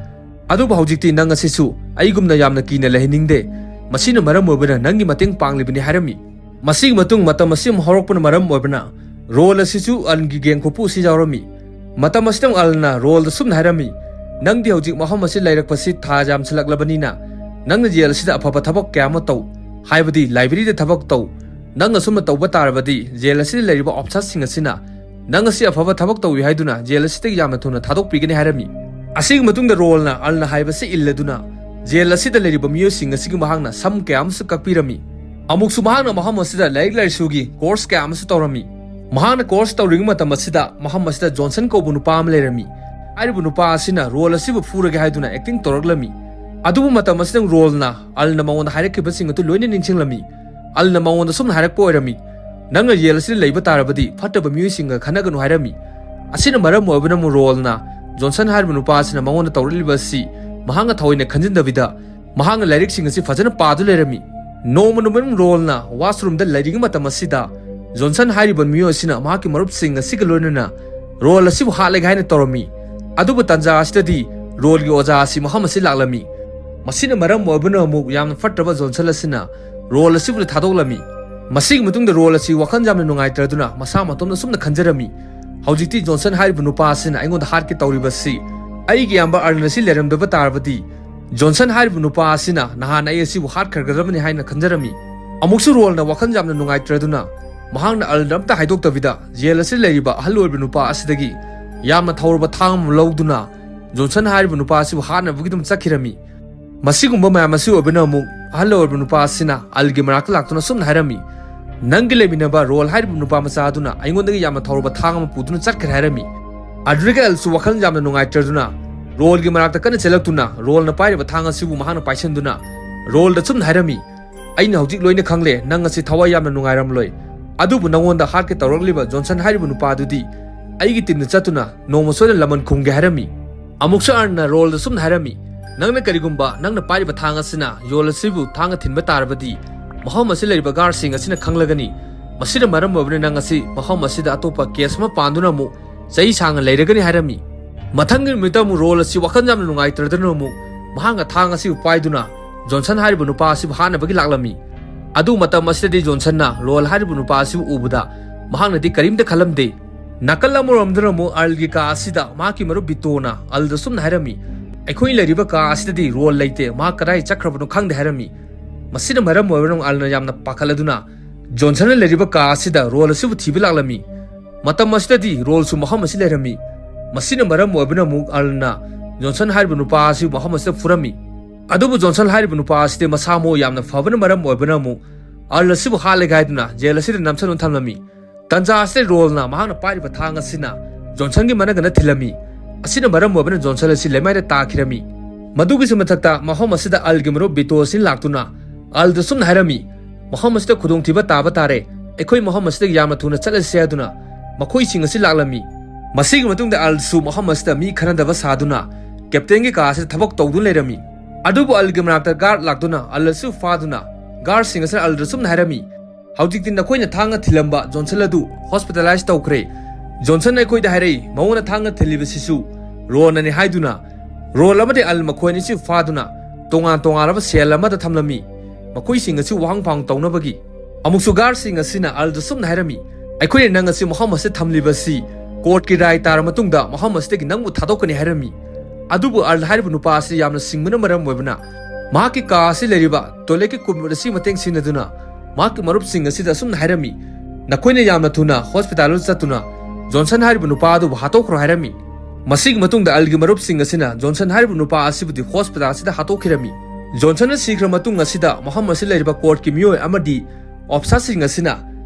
ꯑꯗꯨꯕꯨ ꯍꯧꯖꯤꯛꯇꯤ ꯅꯪ ꯑꯁꯤꯁꯨ ꯑꯩꯒꯨꯝꯅ ꯌꯥꯝꯅ ꯀꯤꯅ ꯂꯩꯍꯟꯅꯤꯡꯗꯦ꯫ ꯃꯁꯤꯅ ꯃꯔꯝ ꯑꯣꯏꯕꯅ ꯅꯪꯒꯤ ꯃꯇꯦꯡ ꯄꯥꯡꯂꯤꯕꯅꯤ" ꯍꯥꯏꯔꯝꯃꯤ꯫ ꯃꯁꯤꯒꯤ ꯃꯇꯨꯡ ꯃꯇꯝ ꯑꯁꯤ ꯑꯃꯨꯛ ꯍꯧꯔꯛꯄꯅ ꯃꯔꯝ ꯑꯣꯏꯕꯅ ꯔꯣꯜ ꯑꯁꯤꯁꯨ ꯑꯜꯒꯤ ꯒꯦꯡ ꯈꯨꯄꯨ ꯑꯁꯤ ꯌꯥꯎꯔꯝꯃꯤ꯫ ꯃꯇꯝ ꯑꯁꯤꯗ ꯑꯃꯨꯛ ꯑꯜꯅ ꯔꯣꯜꯗ ꯁꯨꯝꯅ ꯍꯥꯏꯔꯝꯃꯤ, "ꯅꯪꯗꯤ ꯍꯧꯖꯤꯛ ꯃꯐꯝ ꯑꯁꯤ ꯂꯩꯔꯛꯄꯁꯤ ꯊꯥ ꯌꯥꯝꯁꯤꯜꯂꯛꯂꯕꯅꯤꯅ ꯅꯪꯅ ꯖꯦꯜ ꯑꯁꯤꯗ ꯑꯐꯕ ꯊꯕꯛ ꯀꯌꯥ ꯑꯃ ꯇꯧ, ꯍꯥꯏꯕꯗꯤ ꯂꯥꯏꯕ꯭ꯔꯦꯔꯤꯗ ꯊꯕꯛ ꯇꯧ꯫ ꯅꯪ ꯑꯁꯨꯝꯅ ꯇꯧꯕ ꯇꯥꯔꯕꯗꯤ ꯖꯦꯜ ꯑꯁꯤꯗ ꯂꯩꯔꯤꯕ ꯑꯣꯐꯤꯁꯥꯔꯁꯤꯡ ꯑꯁꯤꯅ ꯅꯪ ꯑꯁꯤ ꯑꯐꯕ ꯊꯕꯛ ꯇꯧꯏ ꯍꯥꯏꯗꯨꯅ ꯖꯦꯜ ꯑꯁꯤꯗꯒꯤ ꯌꯥꯝꯅ ꯊꯨꯅ ꯊꯥꯗꯣꯛꯄꯤꯒꯅꯤ" ꯍꯥꯏꯔꯝꯃꯤ꯫ ꯑꯁꯤꯒꯤ ꯃꯇꯨꯡꯗ ꯔꯣꯜꯅ ꯑꯜꯅ ꯍꯥꯏꯕꯁꯤ ꯏꯜꯂꯗꯨꯅ ꯖꯦꯜ ꯑꯁꯤꯗ ꯂꯩꯔꯤꯕ ꯃꯤꯑꯣꯏꯁꯤꯡ ꯑꯁꯤꯒꯤ ꯃꯍꯥꯛꯅ ꯁꯝ ꯀꯌꯥ ꯑꯃꯁꯨ ꯀꯛꯄꯤꯔꯝꯃꯤ꯫ ꯑꯃꯨꯛꯁꯨ ꯃꯍꯥꯛꯅ ꯃꯐꯝ ꯑꯁꯤꯗ ꯂꯥꯏꯔꯤꯛ ꯂꯥꯏꯁꯨꯒꯤ ꯀꯣꯔꯁ ꯀꯌꯥ ꯑꯃꯁꯨ ꯇꯧꯔꯝꯃꯤ꯫ ꯃꯍꯥꯛꯅ ꯀꯣꯔꯁ ꯇꯧꯔꯤꯉꯩ ꯃꯇꯝ ꯑꯁꯤꯗ ꯃꯐꯝ ꯑꯁꯤꯗ ꯖꯣꯟꯁꯟ ꯀꯧꯕ ꯅꯨꯄꯥ ꯑꯃ ꯂꯩꯔꯝꯃꯤ꯫ ꯍꯥꯏꯔꯤꯕ ꯅꯨꯄꯥ ꯑꯁꯤꯅ ꯔꯣꯜ ꯑꯁꯤꯕꯨ ꯐꯨꯔꯒꯦ ꯍꯥꯏꯗꯨꯅ ꯑꯦꯛꯇꯤꯡ ꯇꯧꯔꯛꯂꯝꯃꯤ꯫ ꯑꯗꯨꯕꯨ ꯃꯇꯝ ꯑꯁꯤꯗ ꯔꯣꯜꯅ ꯑꯜꯅ ꯃꯉꯣꯟꯗ ꯍꯥꯏꯔꯛꯈꯤꯕꯁꯤꯡ ꯑꯗꯨ ꯂꯣꯏꯅ ꯅꯤꯡꯁꯤꯡꯂꯝꯃꯤ꯫ ꯑꯜꯅ ꯃꯉꯣꯟꯗ ꯁꯨꯝꯅ ꯍꯥꯏꯔꯛꯄ ꯑꯣꯏꯔꯝꯃꯤ, "ꯅꯪꯅ ꯖꯦꯜ ꯑꯁꯤꯗ ꯂꯩꯕ ꯇꯥꯔꯕꯗꯤ ꯐꯠꯇꯕ ꯃꯤꯑꯣꯏꯁꯤꯡꯒ ꯈꯠꯅꯒꯅꯨ" ꯍꯥꯏꯔꯝꯃꯤ꯫ ꯑꯁꯤꯅ ꯃꯔꯝ ꯑꯣꯏꯕꯅ ꯑꯃꯨꯛ ꯔꯣꯜꯅ ꯖꯣꯟꯁꯟ ꯍꯥꯏꯔꯤꯕ ꯅꯨꯄꯥ ꯑꯁꯤꯅ ꯃꯉꯣꯟꯗ ꯇꯧꯔꯛꯂꯤꯕ ꯑꯁꯤ ꯃꯍꯥꯛꯅ ꯊꯑꯣꯏꯅ ꯈꯟꯖꯤꯟꯗꯕꯤꯗ ꯃꯍꯥꯛꯅ ꯂꯥꯏꯔꯤꯛꯁꯤꯡ ꯑꯁꯤ ꯐꯖꯅ ꯄꯥꯗꯨꯅ ꯂꯩꯔꯝꯃꯤ꯫ ꯅꯣꯡꯃ ꯅꯨꯃꯤꯠ ꯑꯃ ꯔꯣꯜꯅ ꯋꯥꯁꯔꯨꯝꯗ ꯂꯩꯔꯤꯉꯩ ꯃꯇꯝ ꯑꯁꯤꯗ ꯖꯣꯟꯁꯟ ꯍꯥꯏꯔꯤꯕ ꯃꯤꯑꯣꯏ ꯑꯁꯤꯅ ꯃꯍꯥꯛꯀꯤ ꯃꯔꯨꯞꯁꯤꯡ ꯑꯁꯤꯒ ꯂꯣꯏꯅꯅ ꯔꯣꯜ ꯑꯁꯤꯕꯨ ꯍꯥꯠꯂꯒꯦ ꯍꯥꯏꯅ ꯇꯧꯔꯝꯃꯤ꯫ ꯑꯗꯨꯕꯨ ꯇꯟꯖꯥ ꯑꯁꯤꯗꯗꯤ ꯔꯣꯜꯒꯤ ꯑꯣꯖꯥ ꯑꯁꯤ ꯃꯐꯝ ꯑꯁꯤ ꯂꯥꯛꯂꯝꯃꯤ꯫ ꯃꯁꯤꯅ ꯃꯔꯝ ꯑꯣꯏꯕꯅ ꯑꯃꯨꯛ ꯌꯥꯝꯅ ꯐꯠꯇ꯭ꯔꯕ ꯖꯣꯟꯁꯟ ꯑꯁꯤꯅ ꯔꯣꯜ ꯑꯁꯤꯕꯨ ꯊꯥꯗꯣꯛꯂꯝꯃꯤ꯫ ꯃꯁꯤꯒꯤ ꯃꯇꯨꯡꯗ ꯔꯣꯜ ꯑꯁꯤ ꯋꯥꯈꯜ ꯌꯥꯝꯅ ꯅꯨꯡꯉꯥꯏꯇ꯭ꯔꯗꯨꯅ ꯃꯁꯥ ꯃꯇꯣꯝꯗ ꯁꯨꯝꯅ ꯈꯟꯖꯔꯝꯃꯤ, "ꯍꯧꯖꯤꯛꯇꯤ ꯖꯣꯟꯁꯟ ꯍꯥꯏꯔꯤꯕ ꯅꯨꯄꯥ ꯑꯁꯤꯅ ꯑꯩꯉꯣꯟꯗ ꯍꯥꯠꯀꯦ ꯇꯧꯔꯤꯕꯁꯤ ꯑꯩꯒꯤ ꯏꯌꯥꯝꯕ ꯑꯔꯟ ꯑꯁꯤ ꯂꯩꯔꯝꯗꯕ ꯇꯥꯔꯕꯗꯤ ꯖꯣꯟꯁꯟ ꯍꯥꯏꯔꯤꯕ ꯅꯨꯄꯥ ꯑꯁꯤꯅ ꯅꯍꯥꯟ ꯑꯩ ꯑꯁꯤꯕꯨ ꯍꯥꯠꯈ꯭ꯔꯒꯗꯕꯅꯤ" ꯍꯥꯏꯅ ꯈꯟꯖꯔꯝꯃꯤ꯫ ꯑꯃꯨꯛꯁꯨ ꯔꯣꯜꯅ ꯋꯥꯈꯜ ꯌꯥꯝꯅ ꯅꯨꯡꯉꯥꯏꯇ꯭ꯔꯗꯨꯅ ꯃꯍꯥꯛꯅ ꯑꯜꯗ ꯑꯝꯇ ꯍꯥꯏꯗꯣꯛꯇꯕꯤꯗ ꯖꯦꯜ ꯑꯁꯤꯗ ꯂꯩꯔꯤꯕ ꯑꯍꯜ ꯑꯣꯏꯔꯕ ꯅꯨꯄꯥ ꯑꯁꯤꯗꯒꯤ ꯌꯥꯝꯅ ꯊꯧꯔꯕ ꯊꯥꯡ ꯑꯃ ꯂꯧꯗꯨꯅ ꯖꯣꯟꯁꯟ ꯍꯥꯏꯔꯤꯕ ꯅꯨꯄꯥ ꯑꯁꯤꯕꯨ ꯍꯥꯠꯅꯕꯒꯤꯗꯃꯛ ꯆꯠꯈꯤꯔꯝꯃꯤ꯫ ꯃꯁꯤꯒꯨꯝꯕ ꯃꯌꯥꯝ ꯑꯁꯤ ꯑꯣꯏꯕꯅ ꯑꯃꯨꯛ ꯑꯍꯜ ꯑꯣꯏꯔꯕ ꯅꯨꯄꯥ ꯑꯁꯤꯅ ꯑꯜꯒꯤ ꯃꯅꯥꯛꯇ ꯂꯥꯛꯇꯨꯅ ꯁꯨꯝꯅ ꯍꯥꯏꯔꯝꯃꯤ, "ꯅꯪꯒꯤ ꯂꯩꯃꯤꯟꯅꯕ ꯔꯣꯜ ꯍꯥꯏꯔꯤꯕ ꯅꯨꯄꯥ ꯃꯆꯥ ꯑꯗꯨꯅ ꯑꯩꯉꯣꯟꯗꯒꯤ ꯌꯥꯝꯅ ꯊꯧꯔꯕ ꯊꯥꯡ ꯑꯃ ꯄꯨꯗꯨꯅ ꯆꯠꯈ꯭ꯔꯦ" ꯍꯥꯏꯔꯝꯃꯤ꯫ ꯑꯗꯨꯗꯒꯤ ꯑꯜꯁꯨ ꯋꯥꯈꯜ ꯌꯥꯝꯅ ꯅꯨꯡꯉꯥꯏꯇ꯭ꯔꯗꯨꯅ ꯔꯣꯜꯒꯤ ꯃꯅꯥꯛꯇ ꯀꯟꯅ ꯆꯦꯜꯂꯛꯇꯨꯅ ꯔꯣꯜꯅ ꯄꯥꯏꯔꯤꯕ ꯊꯥꯡ ꯑꯁꯤꯕꯨ ꯃꯍꯥꯛꯅ ꯄꯥꯏꯁꯟꯗꯨꯅ ꯔꯣꯜꯗ ꯁꯨꯝꯅ ꯍꯥꯏꯔꯝꯃꯤ, "ꯑꯩꯅ ꯍꯧꯖꯤꯛ ꯂꯣꯏꯅ ꯈꯪꯂꯦ, ꯅꯪ ꯑꯁꯤ ꯊꯋꯥꯏ ꯌꯥꯝꯅ ꯅꯨꯡꯉꯥꯏꯔꯝꯂꯣꯏ꯫ ꯑꯗꯨꯕꯨ ꯅꯪꯉꯣꯟꯗ ꯍꯥꯠꯀꯦ ꯇꯧꯔꯛꯂꯤꯕ ꯖꯣꯟꯁꯟ ꯍꯥꯏꯔꯤꯕ ꯅꯨꯄꯥꯗꯨꯗꯤ ꯑꯩꯒꯤ ꯇꯤꯝꯗ ꯆꯠꯇꯨꯅ ꯅꯣꯡꯃ ꯁꯣꯏꯗꯅ ꯂꯃꯟ ꯈꯨꯝꯒꯦ" ꯍꯥꯏꯔꯝꯃꯤ꯫ ꯑꯃꯨꯛꯁꯨ ꯑꯥꯔꯜꯅ ꯔꯣꯜꯗ ꯁꯨꯝꯅ ꯍꯥꯏꯔꯝꯃꯤ, "ꯅꯪꯅ ꯀꯔꯤꯒꯨꯝꯕ ꯅꯪꯅ ꯄꯥꯏꯔꯤꯕ ꯊꯥꯡ ꯑꯁꯤꯅ ꯖꯣꯟꯁꯟ ꯑꯁꯤꯕꯨ ꯊꯥꯡꯅ ꯊꯤꯟꯕ ꯇꯥꯔꯕꯗꯤ ꯃꯐꯝ ꯑꯁꯤꯗ ꯂꯩꯔꯤꯕ ꯒꯥꯔꯗꯁꯤꯡ ꯑꯁꯤꯅ ꯈꯪꯂꯒꯅꯤ꯫ ꯃꯁꯤꯅ ꯃꯔꯝ ꯑꯣꯏꯕꯅ ꯅꯪ ꯑꯁꯤ ꯃꯐꯝ ꯑꯁꯤꯗ ꯑꯇꯣꯞꯄ ꯀꯦꯁ ꯑꯃ ꯄꯥꯟꯗꯨꯅ ꯑꯃꯨꯛ ꯆꯍꯤ ꯁꯥꯡꯅ ꯂꯩꯔꯒꯅꯤ" ꯍꯥꯏꯔꯝꯃꯤ꯫ ꯃꯊꯪꯒꯤ ꯅꯨꯃꯤꯠꯇ ꯑꯃꯨꯛ ꯔꯣꯜ ꯑꯁꯤ ꯋꯥꯈꯜ ꯌꯥꯝꯅ ꯅꯨꯡꯉꯥꯏꯇ꯭ꯔꯗꯅ ꯑꯃꯨꯛ ꯃꯍꯥꯛꯅ ꯊꯥꯡ ꯑꯁꯤꯕꯨ ꯄꯥꯏꯗꯨꯅ ꯖꯣꯟꯁꯟ ꯍꯥꯏꯔꯤꯕ ꯅꯨꯄꯥ ꯑꯁꯤꯕꯨ ꯍꯥꯠꯅꯕꯒꯤ ꯂꯥꯛꯂꯝꯃꯤ꯫ ꯑꯗꯨ ꯃꯇꯝ ꯑꯁꯤꯗꯗꯤ ꯖꯣꯟꯁꯟꯅ ꯔꯣꯜ ꯍꯥꯏꯔꯤꯕ ꯅꯨꯄꯥ ꯑꯁꯤꯕꯨ ꯎꯕꯗ ꯃꯍꯥꯛꯅꯗꯤ ꯀꯔꯤꯝꯇ ꯈꯜꯂꯝꯗꯦ꯫ ꯅꯥꯀꯜ ꯑꯃꯔꯣꯝꯗꯅ ꯑꯃꯨꯛ ꯑꯥꯔꯜꯒꯤ ꯀꯥ ꯑꯁꯤꯗ ꯃꯍꯥꯛꯀꯤ ꯃꯔꯨꯞ ꯕꯤꯇꯣꯅ ꯑꯥꯔꯜꯗ ꯁꯨꯝꯅ ꯍꯥꯏꯔꯝꯃꯤ, "ꯑꯩꯈꯣꯏ ꯂꯩꯔꯤꯕ ꯀꯥ ꯑꯁꯤꯗꯗꯤ ꯔꯣꯜ ꯂꯩꯇꯦ, ꯃꯍꯥꯛ ꯀꯗꯥꯏ ꯆꯠꯈ꯭ꯔꯕꯅꯣ ꯈꯪꯗꯦ" ꯍꯥꯏꯔꯝꯃꯤ꯫ ꯃꯁꯤꯅ ꯃꯔꯝ ꯑꯣꯏꯔꯒ ꯑꯥꯔꯜꯅ ꯌꯥꯝꯅ ꯄꯥꯈꯠꯂꯗꯨꯅ ꯖꯣꯟꯁꯟꯅ ꯂꯩꯔꯤꯕ ꯀꯥ ꯑꯁꯤꯗ ꯔꯣꯜ ꯑꯁꯤꯕꯨ ꯊꯤꯕ ꯂꯥꯛꯂꯝꯃꯤ꯫ ꯃꯇꯝ ꯑꯁꯤꯗꯗꯤ ꯔꯣꯜꯁꯨ ꯃꯐꯝ ꯑꯁꯤ ꯂꯩꯔꯝꯃꯤ꯫ ꯃꯁꯤꯅ ꯃꯔꯝ ꯑꯣꯏꯕꯅ ꯑꯃꯨꯛ ꯑꯥꯔꯜꯅ ꯖꯣꯟꯁꯟ ꯍꯥꯏꯔꯤꯕ ꯅꯨꯄꯥ ꯑꯁꯤꯕꯨ ꯃꯐꯝ ꯑꯁꯤꯗ ꯐꯨꯔꯝꯃꯤ꯫ ꯑꯗꯨꯕꯨ ꯖꯣꯟꯁꯟ ꯍꯥꯏꯔꯤꯕ ꯅꯨꯄꯥ ꯑꯁꯤꯗꯤ ꯃꯁꯥ ꯃꯎ ꯌꯥꯝꯅ ꯐꯕꯅ ꯃꯔꯝ ꯑꯣꯏꯕꯅ ꯑꯃꯨꯛ ꯑꯥꯔꯜ ꯑꯁꯤꯕꯨ ꯍꯥꯠꯂꯒꯦ ꯍꯥꯏꯗꯨꯅ ꯖꯦꯜ ꯑꯁꯤꯗ ꯅꯝꯁꯤꯟꯗꯨꯅ ꯊꯝꯂꯝꯃꯤ꯫ ꯇꯟꯖꯥ ꯑꯁꯤꯗ ꯔꯣꯜꯅ ꯃꯍꯥꯛꯅ ꯄꯥꯏꯔꯤꯕ ꯊꯥꯡ ꯑꯁꯤꯅ ꯖꯣꯟꯁꯟꯒꯤ ꯃꯅꯒꯅ ꯊꯤꯜꯂꯝꯃꯤ꯫ ꯑꯁꯤꯅ ꯃꯔꯝ ꯑꯣꯏꯕꯅ ꯖꯣꯟꯁꯟ ꯑꯁꯤ ꯂꯩꯃꯥꯏꯗ ꯇꯥꯈꯤꯔꯝꯃꯤ꯫ ꯃꯗꯨꯒꯤꯁꯨ ꯃꯊꯛꯇ ꯃꯐꯝ ꯑꯁꯤꯗ ꯑꯥꯔꯜꯒꯤ ꯃꯔꯨꯞ ꯕꯤꯇꯣ ꯑꯁꯤ ꯂꯥꯛꯇꯨꯅ ꯑꯥꯔꯜꯗ ꯁꯨꯝꯅ ꯍꯥꯏꯔꯝꯃꯤ, "ꯃꯐꯝ ꯑꯁꯤꯗ ꯈꯨꯗꯣꯡꯊꯤꯕ ꯇꯥꯕ ꯇꯥꯔꯦ, ꯑꯩꯈꯣꯏ ꯃꯐꯝ ꯑꯁꯤꯗꯒꯤ ꯌꯥꯝꯅ ꯊꯨꯅ ꯆꯠꯂꯁꯤ" ꯍꯥꯏꯗꯨꯅ ꯃꯈꯣꯏꯁꯤꯡ ꯑꯁꯤ ꯂꯥꯛꯂꯝꯃꯤ꯫ ꯃꯁꯤꯒꯤ ꯃꯇꯨꯡꯗ ꯑꯥꯔꯜꯁꯨ ꯃꯐꯝ ꯑꯁꯤꯗ ꯃꯤ ꯈꯟꯅꯗꯕ ꯁꯥꯗꯨꯅ ꯀꯦꯞꯇꯦꯟꯒꯤ ꯀꯥ ꯑꯁꯤꯗ ꯊꯕꯛ ꯇꯧꯗꯨꯅ ꯂꯩꯔꯝꯃꯤ꯫ ꯑꯗꯨꯕꯨ ꯑꯥꯔꯜꯒꯤ ꯃꯅꯥꯛꯇ ꯒꯥꯔꯗ ꯂꯥꯛꯇꯨꯅ ꯑꯥꯔꯜ ꯑꯁꯤ ꯐꯥꯗꯨꯅ ꯒꯥꯔꯗꯁꯤꯡ ꯑꯁꯤꯅ ꯑꯥꯔꯜꯗ ꯁꯨꯝꯅ ꯍꯥꯏꯔꯝꯃꯤ, "ꯍꯧꯖꯤꯛꯇꯤ ꯅꯈꯣꯏꯅ ꯊꯥꯡꯅ ꯊꯤꯜꯂꯝꯕ ꯖꯣꯟꯁꯟ ꯑꯗꯨ ꯍꯣꯁꯄꯤꯇꯥꯂꯥꯏꯁ ꯇꯧꯈ꯭ꯔꯦ꯫ ꯖꯣꯟꯁꯟ ꯑꯩꯈꯣꯏꯗ ꯍꯥꯏꯔꯛꯏ, ꯃꯉꯣꯟꯗ ꯊꯥꯡꯅ ꯊꯤꯜꯂꯤꯕꯁꯤꯁꯨ ꯔꯣꯟꯅꯅꯤ" ꯍꯥꯏꯗꯨꯅ ꯔꯣꯟ ꯑꯃꯗꯤ ꯑꯥꯔꯜ ꯃꯈꯣꯏ ꯑꯅꯤꯁꯤ ꯐꯥꯗꯨꯅ ꯇꯣꯉꯥꯟ ꯇꯣꯉꯥꯟꯂꯕ ꯁꯦꯜ ꯑꯃꯗ ꯊꯝꯂꯝꯃꯤ꯫ ꯃꯈꯣꯏꯁꯤꯡ ꯑꯁꯤ ꯋꯥꯍꯪ ꯄꯥꯎꯍꯪ ꯇꯧꯅꯕꯒꯤ꯫ ꯑꯃꯨꯛꯁꯨ ꯒꯥꯔꯗꯁꯤꯡ ꯑꯁꯤꯅ ꯑꯥꯔꯜꯗ ꯁꯨꯝꯅ ꯍꯥꯏꯔꯝꯃꯤ, "ꯑꯩꯈꯣꯏꯅ ꯅꯪ ꯑꯁꯤ ꯃꯐꯝ ꯑꯁꯤꯗ ꯊꯝꯂꯤꯕꯁꯤ ꯀꯣꯔꯠꯀꯤ ꯔꯥꯏ ꯇꯥꯔ ꯃꯇꯨꯡꯗ ꯃꯐꯝ ꯑꯁꯤꯗꯒꯤ ꯅꯪꯕꯨ ꯊꯥꯗꯣꯛꯀꯅꯤ" ꯍꯥꯏꯔꯝꯃꯤ꯫ ꯑꯗꯨꯕꯨ ꯑꯥꯔꯜ ꯍꯥꯏꯔꯤꯕ ꯅꯨꯄꯥ ꯑꯁꯤ ꯌꯥꯝꯅ ꯁꯤꯡꯕꯅ ꯃꯔꯝ ꯑꯣꯏꯕꯅ ꯃꯍꯥꯛꯀꯤ ꯀꯥ ꯑꯁꯤ ꯂꯩꯔꯤꯕ ꯇꯣꯏꯂꯦꯠꯀꯤ ꯀꯨꯝꯃꯨꯠ ꯑꯁꯤ ꯃꯇꯦꯡ ꯁꯤꯖꯤꯟꯅꯗꯨꯅ ꯃꯍꯥꯛꯀꯤ ꯃꯔꯨꯞꯁꯤꯡ ꯑꯁꯤꯗ ꯑꯁꯨꯝꯅ ꯍꯥꯏꯔꯝꯃꯤ, "ꯅꯈꯣꯏꯅ ꯌꯥꯝꯅ ꯊꯨꯅ ꯍꯣꯁꯄꯤꯇꯥꯜꯗ ꯆꯠꯇꯨꯅ ꯖꯣꯟꯁꯟ ꯍꯥꯏꯔꯤꯕ ꯅꯨꯄꯥ ꯑꯗꯨꯕꯨ ꯍꯥꯠꯇꯣꯛꯈ꯭ꯔꯣ" ꯍꯥꯏꯔꯝꯃꯤ꯫ ꯃꯁꯤꯒꯤ ꯃꯇꯨꯡꯗ ꯑꯜꯒꯤ ꯃꯔꯨꯞꯁꯤꯡ ꯑꯁꯤꯅ ꯖꯣꯟꯁꯟ ꯍꯥꯏꯔꯤꯕ ꯅꯨꯄꯥ ꯑꯁꯤꯕꯨꯗꯤ ꯍꯣꯁꯄꯤꯇꯥꯜ ꯑꯁꯤꯗ ꯍꯥꯠꯇꯣꯛꯈꯤꯔꯝꯃꯤ꯫ ꯖꯣꯟꯁꯟꯅ ꯁꯤꯈ꯭ꯔ ꯃꯇꯨꯡ ꯑꯁꯤꯗ ꯃꯐꯝ ꯑꯁꯤꯗ ꯂꯩꯔꯤꯕ ꯀꯣꯔꯠꯀꯤ ꯃꯤꯑꯣꯏ ꯑꯃꯗꯤ ꯑꯣꯐꯤꯁꯥꯔꯁꯤꯡ ꯑꯁꯤꯅ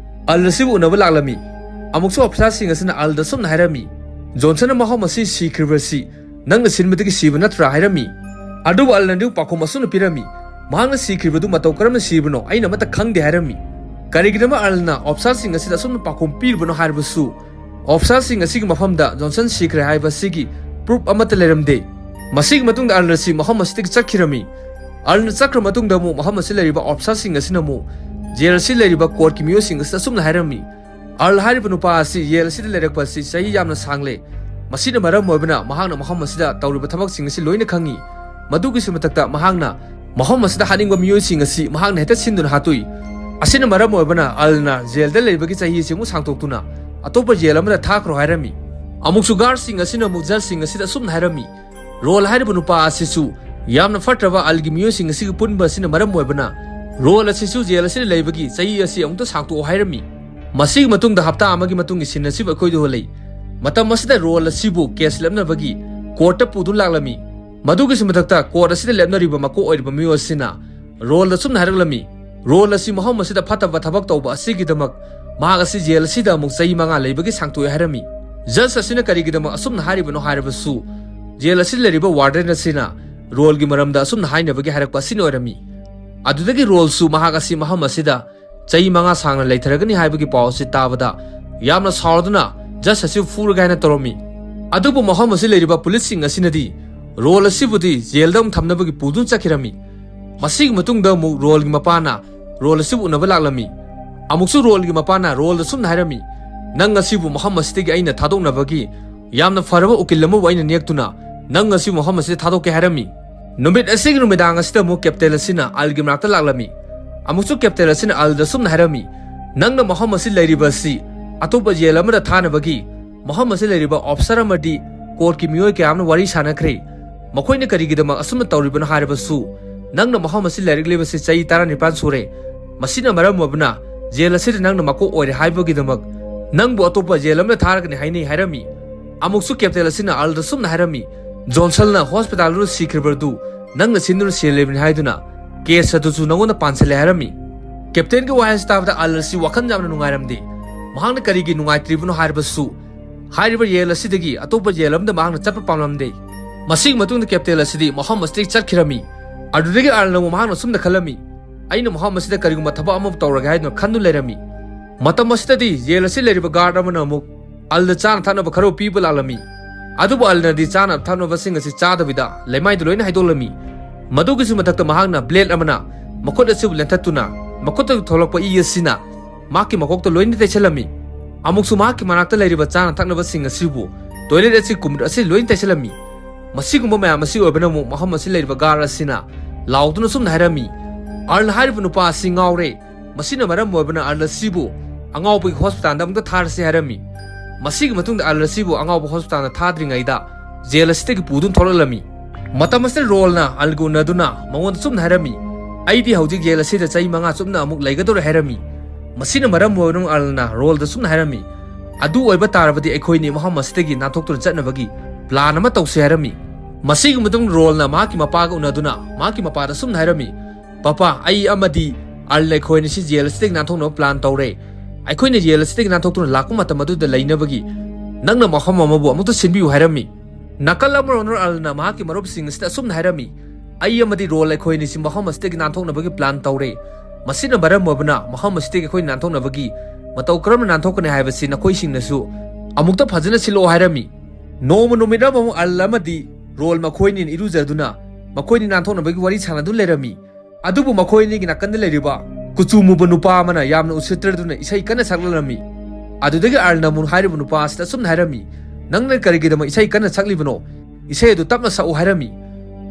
ꯑꯜ ꯑꯁꯤꯕꯨ ꯎꯅꯕ ꯂꯥꯛꯂꯝꯃꯤ꯫ ꯑꯃꯨꯛꯁꯨ ꯑꯣꯐꯤꯁꯥꯔꯁꯤꯡ ꯑꯁꯤꯅ ꯑꯜꯗ ꯑꯁꯨꯝꯅ ꯍꯥꯏꯔꯝꯃꯤ, "ꯖꯣꯟꯁꯟꯅ ꯃꯐꯝ ꯑꯁꯤ ꯁꯤꯈ꯭ꯔꯤꯕꯁꯤ ꯅꯪꯅ ꯁꯤꯟꯕꯗꯒꯤ ꯁꯤꯕ ꯅꯠꯇ꯭ꯔꯥ?" ꯍꯥꯏꯔꯝꯃꯤ꯫ ꯑꯗꯨꯕꯨ ꯑꯜꯅꯗꯤ ꯄꯥꯎꯈꯨꯝ ꯑꯁꯨꯝꯅ ꯄꯤꯔꯝꯃꯤ, "ꯃꯍꯥꯛꯅ ꯁꯤꯈ꯭ꯔꯤꯕꯗꯨ ꯃꯇꯧ ꯀꯔꯝꯅ ꯁꯤꯕꯅꯣ ꯑꯩꯅ ꯑꯃꯠꯇ ꯈꯪꯗꯦ" ꯍꯥꯏꯔꯝꯃꯤ꯫ ꯀꯔꯤꯒꯤꯅꯣ ꯑꯜꯅ ꯑꯣꯐꯤꯁꯥꯔꯁꯤꯡ ꯑꯁꯤꯗ ꯑꯁꯨꯝꯅ ꯄꯥꯎꯈꯨꯝ ꯄꯤꯔꯤꯕꯅꯣ ꯍꯥꯏꯔꯕꯁꯨ, ꯑꯣꯐꯤꯁꯥꯔꯁꯤꯡ ꯑꯁꯤꯒꯤ ꯃꯐꯝꯗ ꯖꯣꯟꯁꯟ ꯁꯤꯈ꯭ꯔꯦ ꯍꯥꯏꯕ ꯑꯁꯤꯒꯤ ꯄ꯭ꯔꯨꯐ ꯑꯃꯠꯇ ꯂꯩꯔꯝꯗꯦ꯫ ꯃꯁꯤꯒꯤ ꯃꯇꯨꯡꯗ ꯑꯜ ꯑꯁꯤ ꯃꯐꯝ ꯑꯁꯤꯗꯒꯤ ꯆꯠꯈꯤꯔꯝꯃꯤ꯫ ꯑꯜꯅ ꯆꯠꯈ꯭ꯔ ꯃꯇꯨꯡꯗ ꯑꯃꯨꯛ ꯃꯐꯝ ꯑꯁꯤꯗ ꯂꯩꯔꯤꯕ ꯑꯣꯐꯤꯁꯥꯔꯁꯤꯡ ꯑꯁꯤꯅ ꯑꯃꯨꯛ ꯖꯦꯜ ꯑꯁꯤ ꯂꯩꯔꯤꯕ ꯀꯣꯔꯠꯀꯤ ꯃꯤꯑꯣꯏꯁꯤꯡ ꯑꯁꯤꯗ ꯑꯁꯨꯝꯅ ꯍꯥꯏꯔꯝꯃꯤ, "ꯑꯜ ꯍꯥꯏꯔꯤꯕ ꯅꯨꯄꯥ ꯑꯁꯤ ꯖꯦꯜ ꯑꯁꯤꯗ ꯂꯩꯔꯛꯄ ꯑꯁꯤ ꯆꯍꯤ ꯌꯥꯝꯅ ꯁꯥꯡꯂꯦ꯫ ꯃꯁꯤꯅ ꯃꯔꯝ ꯑꯣꯏꯕꯅ ꯃꯍꯥꯛꯅ ꯃꯐꯝ ꯑꯁꯤꯗ ꯇꯧꯔꯤꯕ ꯊꯕꯛꯁꯤꯡ ꯑꯁꯤ ꯂꯣꯏꯅ ꯈꯪꯉꯤ꯫ ꯃꯗꯨꯒꯤꯁꯨ ꯃꯊꯛꯇ ꯃꯍꯥꯛꯅ ꯃꯐꯝ ꯑꯁꯤꯗ ꯍꯥꯠꯅꯤꯡꯕ ꯃꯤꯑꯣꯏꯁꯤꯡ ꯑꯁꯤ ꯃꯍꯥꯛꯅ ꯍꯦꯛꯇ ꯁꯤꯟꯗꯨꯅ ꯍꯥꯠꯇꯣꯛꯏ꯫ ꯑꯁꯤꯅ ꯃꯔꯝ ꯑꯣꯏꯕꯅ ꯑꯜꯅ ꯖꯦꯜꯗ ꯂꯩꯕꯒꯤ ꯆꯍꯤ ꯑꯁꯤ ꯑꯃꯨꯛ ꯁꯥꯡꯗꯣꯛꯇꯨꯅ ꯑꯇꯣꯞꯄ ꯖꯦꯜ ꯑꯃꯗ ꯊꯥꯈ꯭ꯔꯣ" ꯍꯥꯏꯔꯝꯃꯤ꯫ ꯑꯃꯨꯛꯁꯨ ꯒꯥꯔꯗꯁꯤꯡ ꯑꯁꯤꯅ ꯑꯃꯨꯛ ꯖꯖꯁꯤꯡ ꯑꯁꯤꯗ ꯑꯁꯨꯝꯅ ꯍꯥꯏꯔꯝꯃꯤ, "ꯔꯣꯜ ꯍꯥꯏꯔꯤꯕ ꯅꯨꯄꯥ ꯑꯁꯤꯁꯨ ꯌꯥꯝꯅ ꯐꯠꯇ꯭ꯔꯕ ꯑꯜꯒꯤ ꯃꯤꯑꯣꯏꯁꯤꯡ ꯑꯁꯤꯒ ꯄꯨꯟꯕ ꯑꯁꯤꯅ ꯃꯔꯝ ꯑꯣꯏꯕꯅ ꯔꯣꯜ ꯑꯁꯤꯁꯨ ꯖꯦꯜ ꯑꯁꯤꯗ ꯂꯩꯕꯒꯤ ꯆꯍꯤ ꯑꯁꯤ ꯑꯃꯨꯛꯇ ꯁꯥꯡꯇꯣꯛꯑꯣ" ꯍꯥꯏꯔꯝꯃꯤ꯫ ꯃꯁꯤꯒꯤ ꯃꯇꯨꯡꯗ ꯍꯞꯇꯥ ꯑꯃꯒꯤ ꯃꯇꯨꯡꯒꯤ ꯁꯤꯟ ꯑꯁꯤꯕꯨ ꯑꯩꯈꯣꯏꯗ ꯎꯍꯜꯂꯤ꯫ ꯃꯇꯝ ꯑꯁꯤꯗ ꯔꯣꯜ ꯑꯁꯤꯕꯨ ꯀꯦꯁ ꯂꯦꯞꯅꯕꯒꯤ ꯀꯣꯔꯠꯇ ꯄꯨꯗꯨꯅ ꯂꯥꯛꯂꯝꯃꯤ꯫ ꯃꯗꯨꯒꯤꯁꯨ ꯃꯊꯛꯇ ꯀꯣꯔꯠ ꯑꯁꯤꯗ ꯂꯦꯞꯅꯔꯤꯕ ꯃꯀꯣꯛ ꯑꯣꯏꯔꯤꯕ ꯃꯤꯑꯣꯏ ꯑꯁꯤꯅ ꯔꯣꯜꯗ ꯑꯁꯨꯝꯅ ꯍꯥꯏꯔꯛꯂꯝꯃꯤ, "ꯔꯣꯜ ꯑꯁꯤ ꯃꯐꯝ ꯑꯁꯤꯗ ꯐꯠꯇꯕ ꯊꯕꯛ ꯇꯧꯕ ꯑꯁꯤꯒꯤꯗꯃꯛ ꯃꯍꯥꯛ ꯑꯁꯤ ꯖꯦꯜ ꯑꯁꯤꯗ ꯑꯃꯨꯛ ꯆꯍꯤ ꯃꯉꯥ ꯂꯩꯕꯒꯤ ꯁꯥꯡꯇꯣꯛꯑꯦ" ꯍꯥꯏꯔꯝꯃꯤ꯫ ꯖꯖ ꯑꯁꯤꯅ ꯀꯔꯤꯒꯤꯗꯃꯛ ꯑꯁꯨꯝꯅ ꯍꯥꯏꯔꯤꯕꯅꯣ ꯍꯥꯏꯔꯕꯁꯨ, ꯖꯦꯜ ꯑꯁꯤꯗ ꯂꯩꯔꯤꯕ ꯋꯥꯔꯗꯦꯟ ꯑꯁꯤꯅ ꯔꯣꯜꯒꯤ ꯃꯔꯝꯗ ꯑꯁꯨꯝꯅ ꯍꯥꯏꯅꯕꯒꯤ ꯍꯥꯏꯔꯛꯄ ꯑꯁꯤꯅ ꯑꯣꯏꯔꯝꯃꯤ꯫ ꯑꯗꯨꯗꯒꯤ ꯔꯣꯜꯁꯨ ꯃꯍꯥꯛ ꯑꯁꯤ ꯃꯐꯝ ꯑꯁꯤꯗ ꯆꯍꯤ ꯃꯉꯥ ꯁꯥꯡꯅ ꯂꯩꯊꯔꯒꯅꯤ ꯍꯥꯏꯕꯒꯤ ꯄꯥꯎ ꯑꯁꯤ ꯇꯥꯕꯗ ꯌꯥꯝꯅ ꯁꯥꯎꯔꯗꯨꯅ ꯖꯖ ꯑꯁꯤ ꯐꯨꯔꯒꯦ ꯍꯥꯏꯅ ꯇꯧꯔꯝꯃꯤ꯫ ꯑꯗꯨꯕꯨ ꯃꯐꯝ ꯑꯁꯤ ꯂꯩꯔꯤꯕ ꯄꯨꯂꯤꯁꯁꯤꯡ ꯑꯁꯤꯅꯗꯤ ꯔꯣꯜ ꯑꯁꯤꯕꯨꯗꯤ ꯖꯦꯜꯗ ꯑꯃꯨꯛ ꯊꯝꯅꯕꯒꯤ ꯄꯨꯗꯨꯅ ꯆꯠꯈꯤꯔꯝꯃꯤ꯫ ꯃꯁꯤꯒꯤ ꯃꯇꯨꯡꯗ ꯑꯃꯨꯛ ꯔꯣꯜꯒꯤ ꯃꯄꯥꯅ ꯔꯣꯜ ꯑꯁꯤꯕꯨ ꯎꯅꯕ ꯂꯥꯛꯂꯝꯃꯤ꯫ ꯑꯃꯨꯛꯁꯨ ꯔꯣꯜꯒꯤ ꯃꯄꯥꯅ ꯔꯣꯜꯗ ꯁꯨꯝꯅ ꯍꯥꯏꯔꯝꯃꯤ, "ꯅꯪ ꯑꯁꯤꯕꯨ ꯃꯐꯝ ꯑꯁꯤꯗꯒꯤ ꯑꯩꯅ ꯊꯥꯗꯣꯛꯅꯕꯒꯤ ꯌꯥꯝꯅ ꯐꯔꯕ ꯎꯀꯤꯜ ꯑꯃꯕꯨ ꯑꯩꯅ ꯅꯦꯛꯇꯨꯅ ꯅꯪ ꯑꯁꯤꯕꯨ ꯃꯐꯝ ꯑꯁꯤꯗ ꯊꯥꯗꯣꯛꯀꯦ" ꯍꯥꯏꯔꯝꯃꯤ꯫ ꯅꯨꯃꯤꯠ ꯑꯁꯤꯒꯤ ꯅꯨꯃꯤꯗꯥꯡ ꯑꯁꯤꯗ ꯑꯃꯨꯛ ꯀꯦꯞꯇꯦꯟ ꯑꯁꯤꯅ ꯑꯜꯒꯤ ꯃꯅꯥꯛꯇ ꯂꯥꯛꯂꯝꯃꯤ꯫ ꯑꯃꯨꯛꯁꯨ ꯀꯦꯞꯇꯦꯟ ꯑꯁꯤꯅ ꯑꯜꯗ ꯁꯨꯝꯅ ꯍꯥꯏꯔꯝꯃꯤ, "ꯅꯪꯅ ꯃꯐꯝ ꯑꯁꯤ ꯂꯩꯔꯤꯕ ꯑꯁꯤ ꯑꯇꯣꯞꯄ ꯖꯦꯜ ꯑꯃꯗ ꯊꯥꯅꯕꯒꯤ ꯃꯐꯝ ꯑꯁꯤ ꯂꯩꯔꯤꯕ ꯑꯣꯐꯤꯁꯥꯔ ꯑꯃꯗꯤ ꯀꯣꯔꯠꯀꯤ ꯃꯤꯑꯣꯏ ꯀꯌꯥ ꯑꯃꯅ ꯋꯥꯔꯤ ꯁꯥꯟꯅꯈ꯭ꯔꯦ꯫ ꯃꯈꯣꯏꯅ ꯀꯔꯤꯒꯤꯗꯃꯛ ꯑꯁꯨꯝꯅ ꯇꯧꯔꯤꯕꯅꯣ ꯍꯥꯏꯔꯕꯁꯨ, ꯅꯪꯅ ꯃꯐꯝ ꯑꯁꯤ ꯂꯩꯔꯛꯂꯤꯕꯁꯤ ꯆꯍꯤ ꯇꯔꯥꯅꯤꯄꯥꯟ ꯁꯨꯔꯦ꯫ ꯃꯁꯤꯅ ꯃꯔꯝ ꯑꯣꯏꯕꯅ ꯖꯦꯜ ꯑꯁꯤꯗ ꯅꯪꯅ ꯃꯀꯣꯛ ꯑꯣꯏꯔꯦ ꯍꯥꯏꯕꯒꯤꯗꯃꯛ ꯅꯪꯕꯨ ꯑꯇꯣꯞꯄ ꯖꯦꯜ ꯑꯃꯗ ꯊꯥꯔꯒꯅꯤ ꯍꯥꯏꯅꯩ ꯍꯥꯏꯔꯝꯃꯤ꯫ ꯑꯃꯨꯛꯁꯨ ꯀꯦꯞꯇꯦꯟ ꯑꯁꯤꯅ ꯑꯥꯔꯜꯗ ꯁꯨꯝꯅ ꯍꯥꯏꯔꯝꯃꯤ, "ꯖꯣꯟꯁꯟꯅ ꯍꯣꯁꯄꯤꯇꯥꯜꯗꯨꯗ ꯁꯤꯈ꯭ꯔꯕꯗꯨ ꯅꯪꯅ ꯁꯤꯟꯗꯨꯅ ꯁꯤꯍꯜꯂꯤꯕꯅꯤ ꯍꯥꯏꯗꯨꯅ ꯀꯦꯁ ꯑꯗꯨꯁꯨ ꯅꯪꯉꯣꯟꯗ ꯄꯥꯟꯁꯤꯜꯂꯦ" ꯍꯥꯏꯔꯝꯃꯤ꯫ ꯀꯦꯞꯇꯦꯟꯒꯤ ꯋꯥꯍꯩ ꯑꯁꯤ ꯇꯥꯕꯗ ꯑꯥꯔꯜ ꯑꯁꯤ ꯋꯥꯈꯜ ꯌꯥꯝꯅ ꯅꯨꯡꯉꯥꯏꯔꯝꯗꯦ꯫ ꯃꯍꯥꯛꯅ ꯀꯔꯤꯒꯤ ꯅꯨꯡꯉꯥꯏꯇ꯭ꯔꯤꯕꯅꯣ ꯍꯥꯏꯔꯕꯁꯨ, ꯍꯥꯏꯔꯤꯕ ꯖꯦꯜ ꯑꯁꯤꯗꯒꯤ ꯑꯇꯣꯞꯄ ꯖꯦꯜ ꯑꯃꯗ ꯃꯍꯥꯛꯅ ꯆꯠꯄ ꯄꯥꯝꯂꯝꯗꯦ꯫ ꯃꯁꯤꯒꯤ ꯃꯇꯨꯡꯗ ꯀꯦꯞꯇꯦꯟ ꯑꯁꯤꯗꯤ ꯃꯐꯝ ꯑꯁꯤꯗꯒꯤ ꯆꯠꯈꯤꯔꯝꯃꯤ꯫ ꯑꯗꯨꯗꯒꯤ ꯑꯥꯔꯜꯅ ꯑꯃꯨꯛ ꯃꯍꯥꯛꯅ ꯁꯨꯝꯅ ꯈꯜꯂꯝꯃꯤ, "ꯑꯩꯅ ꯃꯐꯝ ꯑꯁꯤꯗ ꯀꯔꯤꯒꯨꯝꯕ ꯊꯕꯛ ꯑꯃ ꯇꯧꯔꯒꯦ ꯍꯥꯏꯗꯨꯅ ꯈꯟꯗꯨꯅ ꯂꯩꯔꯝꯃꯤ"꯫ ꯃꯇꯝ ꯑꯁꯤꯗꯗꯤ ꯖꯦꯜ ꯑꯁꯤ ꯂꯩꯔꯤꯕ ꯒꯥꯔꯗ ꯑꯃꯅ ꯑꯃꯨꯛ ꯑꯥꯔꯜꯗ ꯆꯥꯅ ꯊꯛꯅꯕ ꯈꯔ ꯄꯤꯕ ꯂꯥꯛꯂꯝꯃꯤ꯫ ꯑꯗꯨꯕꯨ ꯑꯥꯔꯜꯅꯗꯤ ꯆꯥꯅ ꯊꯛꯅꯕꯁꯤꯡ ꯑꯁꯤ ꯆꯥꯗꯕꯤꯗ ꯂꯩꯃꯥꯏꯗ ꯂꯣꯏꯅ ꯍꯩꯗꯣꯛꯂꯝꯃꯤ꯫ ꯃꯗꯨꯒꯤꯁꯨ ꯃꯊꯛꯇ ꯃꯍꯥꯛꯅ ꯕ꯭ꯂꯦꯗ ꯑꯃꯅ ꯃꯈꯨꯠ ꯑꯁꯤꯕꯨ ꯂꯦꯟꯊꯠꯇꯨꯅ ꯃꯈꯨꯠꯇꯒꯤ ꯊꯣꯛꯂꯛꯄ ꯏ ꯑꯁꯤꯅ ꯃꯍꯥꯛꯀꯤ ꯃꯀꯣꯛꯇ ꯂꯣꯏꯅ ꯇꯩꯁꯜꯂꯝꯃꯤ꯫ ꯑꯃꯨꯛꯁꯨ ꯃꯍꯥꯛꯀꯤ ꯃꯅꯥꯛꯇ ꯂꯩꯔꯤꯕ ꯆꯥꯅ ꯊꯛꯅꯕꯁꯤꯡ ꯑꯁꯤꯕꯨ ꯇꯣꯏꯂꯦꯠ ꯑꯁꯤ ꯀꯨꯝꯃꯨꯠ ꯑꯁꯤ ꯂꯣꯏꯅ ꯇꯩꯁꯜꯂꯝꯃꯤ꯫ ꯃꯁꯤꯒꯨꯝꯕ ꯃꯌꯥꯝ ꯑꯁꯤ ꯑꯣꯏꯕꯅ ꯑꯃꯨꯛ ꯃꯐꯝ ꯑꯁꯤ ꯂꯩꯔꯤꯕ ꯒꯥꯔꯗ ꯑꯁꯤꯅ ꯂꯥꯎꯗꯨꯅ ꯁꯨꯝꯅ ꯍꯥꯏꯔꯝꯃꯤ, "ꯑꯥꯔꯜ ꯍꯥꯏꯔꯤꯕ ꯅꯨꯄꯥ ꯑꯁꯤ ꯉꯥꯎꯔꯦ꯫ ꯃꯁꯤꯅ ꯃꯔꯝ ꯑꯣꯏꯕꯅ ꯑꯥꯔꯜ ꯑꯁꯤꯕꯨ ꯑꯉꯥꯎꯕꯒꯤ ꯍꯣꯁꯄꯤꯇꯥꯜꯗ ꯑꯃꯨꯛꯇ ꯊꯥꯔꯁꯤ" ꯍꯥꯏꯔꯝꯃꯤ꯫ ꯃꯁꯤꯒꯤ ꯃꯇꯨꯡꯗ ꯑꯥꯔꯜ ꯑꯁꯤꯕꯨ ꯑꯉꯥꯎꯕ ꯍꯣꯁꯄꯤꯇꯥꯜꯗ ꯊꯥꯗ꯭ꯔꯤꯉꯩꯗ ꯖꯦꯜ ꯑꯁꯤꯗꯒꯤ ꯄꯨꯗꯨꯅ ꯊꯣꯛꯂꯛꯂꯝꯃꯤ꯫ ꯃꯇꯝ ꯑꯁꯤꯗ ꯔꯣꯜꯅ ꯑꯥꯔꯜꯒ ꯎꯅꯗꯨꯅ ꯃꯉꯣꯟꯗ ꯆꯨꯝꯅ ꯍꯥꯏꯔꯝꯃꯤ, "ꯑꯩꯗꯤ ꯍꯧꯖꯤꯛ ꯖꯦꯜ ꯑꯁꯤꯗ ꯆꯍꯤ ꯃꯉꯥ ꯆꯨꯞꯅ ꯑꯃꯨꯛ ꯂꯩꯒꯗꯧꯔꯦ" ꯍꯥꯏꯔꯝꯃꯤ꯫ ꯃꯁꯤꯅ ꯃꯔꯝ ꯑꯣꯏꯔꯒ ꯑꯥꯔꯜꯅ ꯔꯣꯜꯗ ꯆꯨꯝꯅ ꯍꯥꯏꯔꯝꯃꯤ, "ꯑꯗꯨ ꯑꯣꯏꯕ ꯇꯥꯔꯕꯗꯤ ꯑꯩꯈꯣꯏꯅꯤ ꯃꯐꯝ ꯑꯁꯤꯗꯒꯤ ꯅꯥꯟꯊꯣꯛꯇꯨꯅ ꯆꯠꯅꯕꯒꯤ ꯄ꯭ꯂꯥꯟ ꯑꯃ ꯇꯧꯁꯤ" ꯍꯥꯏꯔꯝꯃꯤ꯫ ꯃꯁꯤꯒꯤ ꯃꯇꯨꯡ ꯔꯣꯜꯅ ꯃꯍꯥꯛꯀꯤ ꯃꯄꯥꯒ ꯎꯅꯗꯨꯅ ꯃꯍꯥꯛꯀꯤ ꯃꯄꯥꯗ ꯆꯨꯝꯅ ꯍꯥꯏꯔꯝꯃꯤ, "ꯄꯄꯥ, ꯑꯩ ꯑꯃꯗꯤ ꯑꯥꯔꯜ ꯑꯩꯈꯣꯏ ꯑꯅꯤꯁꯤ ꯖꯦꯜ ꯑꯁꯤꯗꯒꯤ ꯅꯥꯟꯊꯣꯛꯅꯕ ꯄ꯭ꯂꯥꯟ ꯇꯧꯔꯦ꯫ ꯑꯩꯈꯣꯏꯅ ꯖꯦꯜ ꯑꯁꯤꯗꯒꯤ ꯅꯥꯟꯊꯣꯛꯇꯨꯅ ꯂꯥꯛꯄ ꯃꯇꯝ ꯑꯗꯨꯗ ꯂꯩꯅꯕꯒꯤ ꯅꯪꯅ ꯃꯐꯝ ꯑꯃꯕꯨ ꯑꯃꯨꯛꯇ ꯁꯤꯟꯕꯤꯌꯨ" ꯍꯥꯏꯔꯝꯃꯤ꯫ ꯅꯥꯀꯜ ꯑꯃꯔꯣꯝꯗ ꯑꯥꯔꯜꯅ ꯃꯍꯥꯛꯀꯤ ꯃꯔꯨꯞꯁꯤꯡ ꯑꯁꯤꯗ ꯑꯁꯨꯝꯅ ꯍꯥꯏꯔꯝꯃꯤ, "ꯑꯩ ꯑꯃꯗꯤ ꯔꯣꯜ ꯑꯩꯈꯣꯏ ꯑꯅꯤꯁꯤ ꯃꯐꯝ ꯑꯁꯤꯗꯒꯤ ꯅꯥꯟꯊꯣꯛꯅꯕꯒꯤ ꯄ꯭ꯂꯥꯟ ꯇꯧꯔꯦ꯫ ꯃꯁꯤꯅ ꯃꯔꯝ ꯑꯣꯏꯕꯅ ꯃꯐꯝ ꯑꯁꯤꯗꯒꯤ ꯑꯩꯈꯣꯏ ꯅꯥꯟꯊꯣꯛꯅꯕꯒꯤ ꯃꯇꯧ ꯀꯔꯝꯅ ꯅꯥꯟꯊꯣꯛꯀꯅꯤ ꯍꯥꯏꯕꯁꯤ ꯅꯈꯣꯏꯁꯤꯡꯅꯁꯨ ꯑꯃꯨꯛꯇ ꯐꯖꯅ ꯁꯤꯜꯂꯛꯑꯣ" ꯍꯥꯏꯔꯝꯃꯤ꯫ ꯅꯣꯡꯃ ꯅꯨꯃꯤꯠ ꯑꯃꯃꯨꯛ ꯑꯥꯔꯜ ꯑꯃꯗꯤ ꯔꯣꯜ ꯃꯈꯣꯏꯅꯤꯅ ꯏꯔꯨꯖꯗꯨꯅ ꯃꯈꯣꯏꯅꯤ ꯅꯥꯟꯊꯣꯛꯅꯕꯒꯤ ꯋꯥꯔꯤ ꯁꯥꯟꯅꯗꯨꯅ ꯂꯩꯔꯝꯃꯤ꯫ ꯑꯗꯨꯕꯨ ꯃꯈꯣꯏ ꯑꯅꯤꯒꯤ ꯅꯥꯀꯟꯗ ꯂꯩꯔꯤꯕ ꯀꯨꯆꯨ ꯃꯨꯕ ꯅꯨꯄꯥ ꯑꯃꯅ ꯌꯥꯝꯅ ꯎꯁꯤꯠꯇ꯭ꯔꯗꯨꯅ ꯏꯁꯩ ꯀꯟꯅ ꯁꯛꯂꯛꯂꯝꯃꯤ꯫ ꯑꯗꯨꯗꯒꯤ ꯑꯥꯔꯜꯅ ꯑꯃꯨꯛ ꯍꯥꯏꯔꯤꯕ ꯅꯨꯄꯥ ꯑꯁꯤꯗ ꯑꯁꯨꯝꯅ ꯍꯥꯏꯔꯝꯃꯤ, "ꯅꯪꯅ ꯀꯔꯤꯒꯤꯗꯃꯛ ꯏꯁꯩ ꯀꯟꯅ ꯁꯛꯂꯤꯕꯅꯣ? ꯏꯁꯩ ꯑꯗꯨ ꯇꯞꯅ ꯁꯛꯎ" ꯍꯥꯏꯔꯝꯃꯤ꯫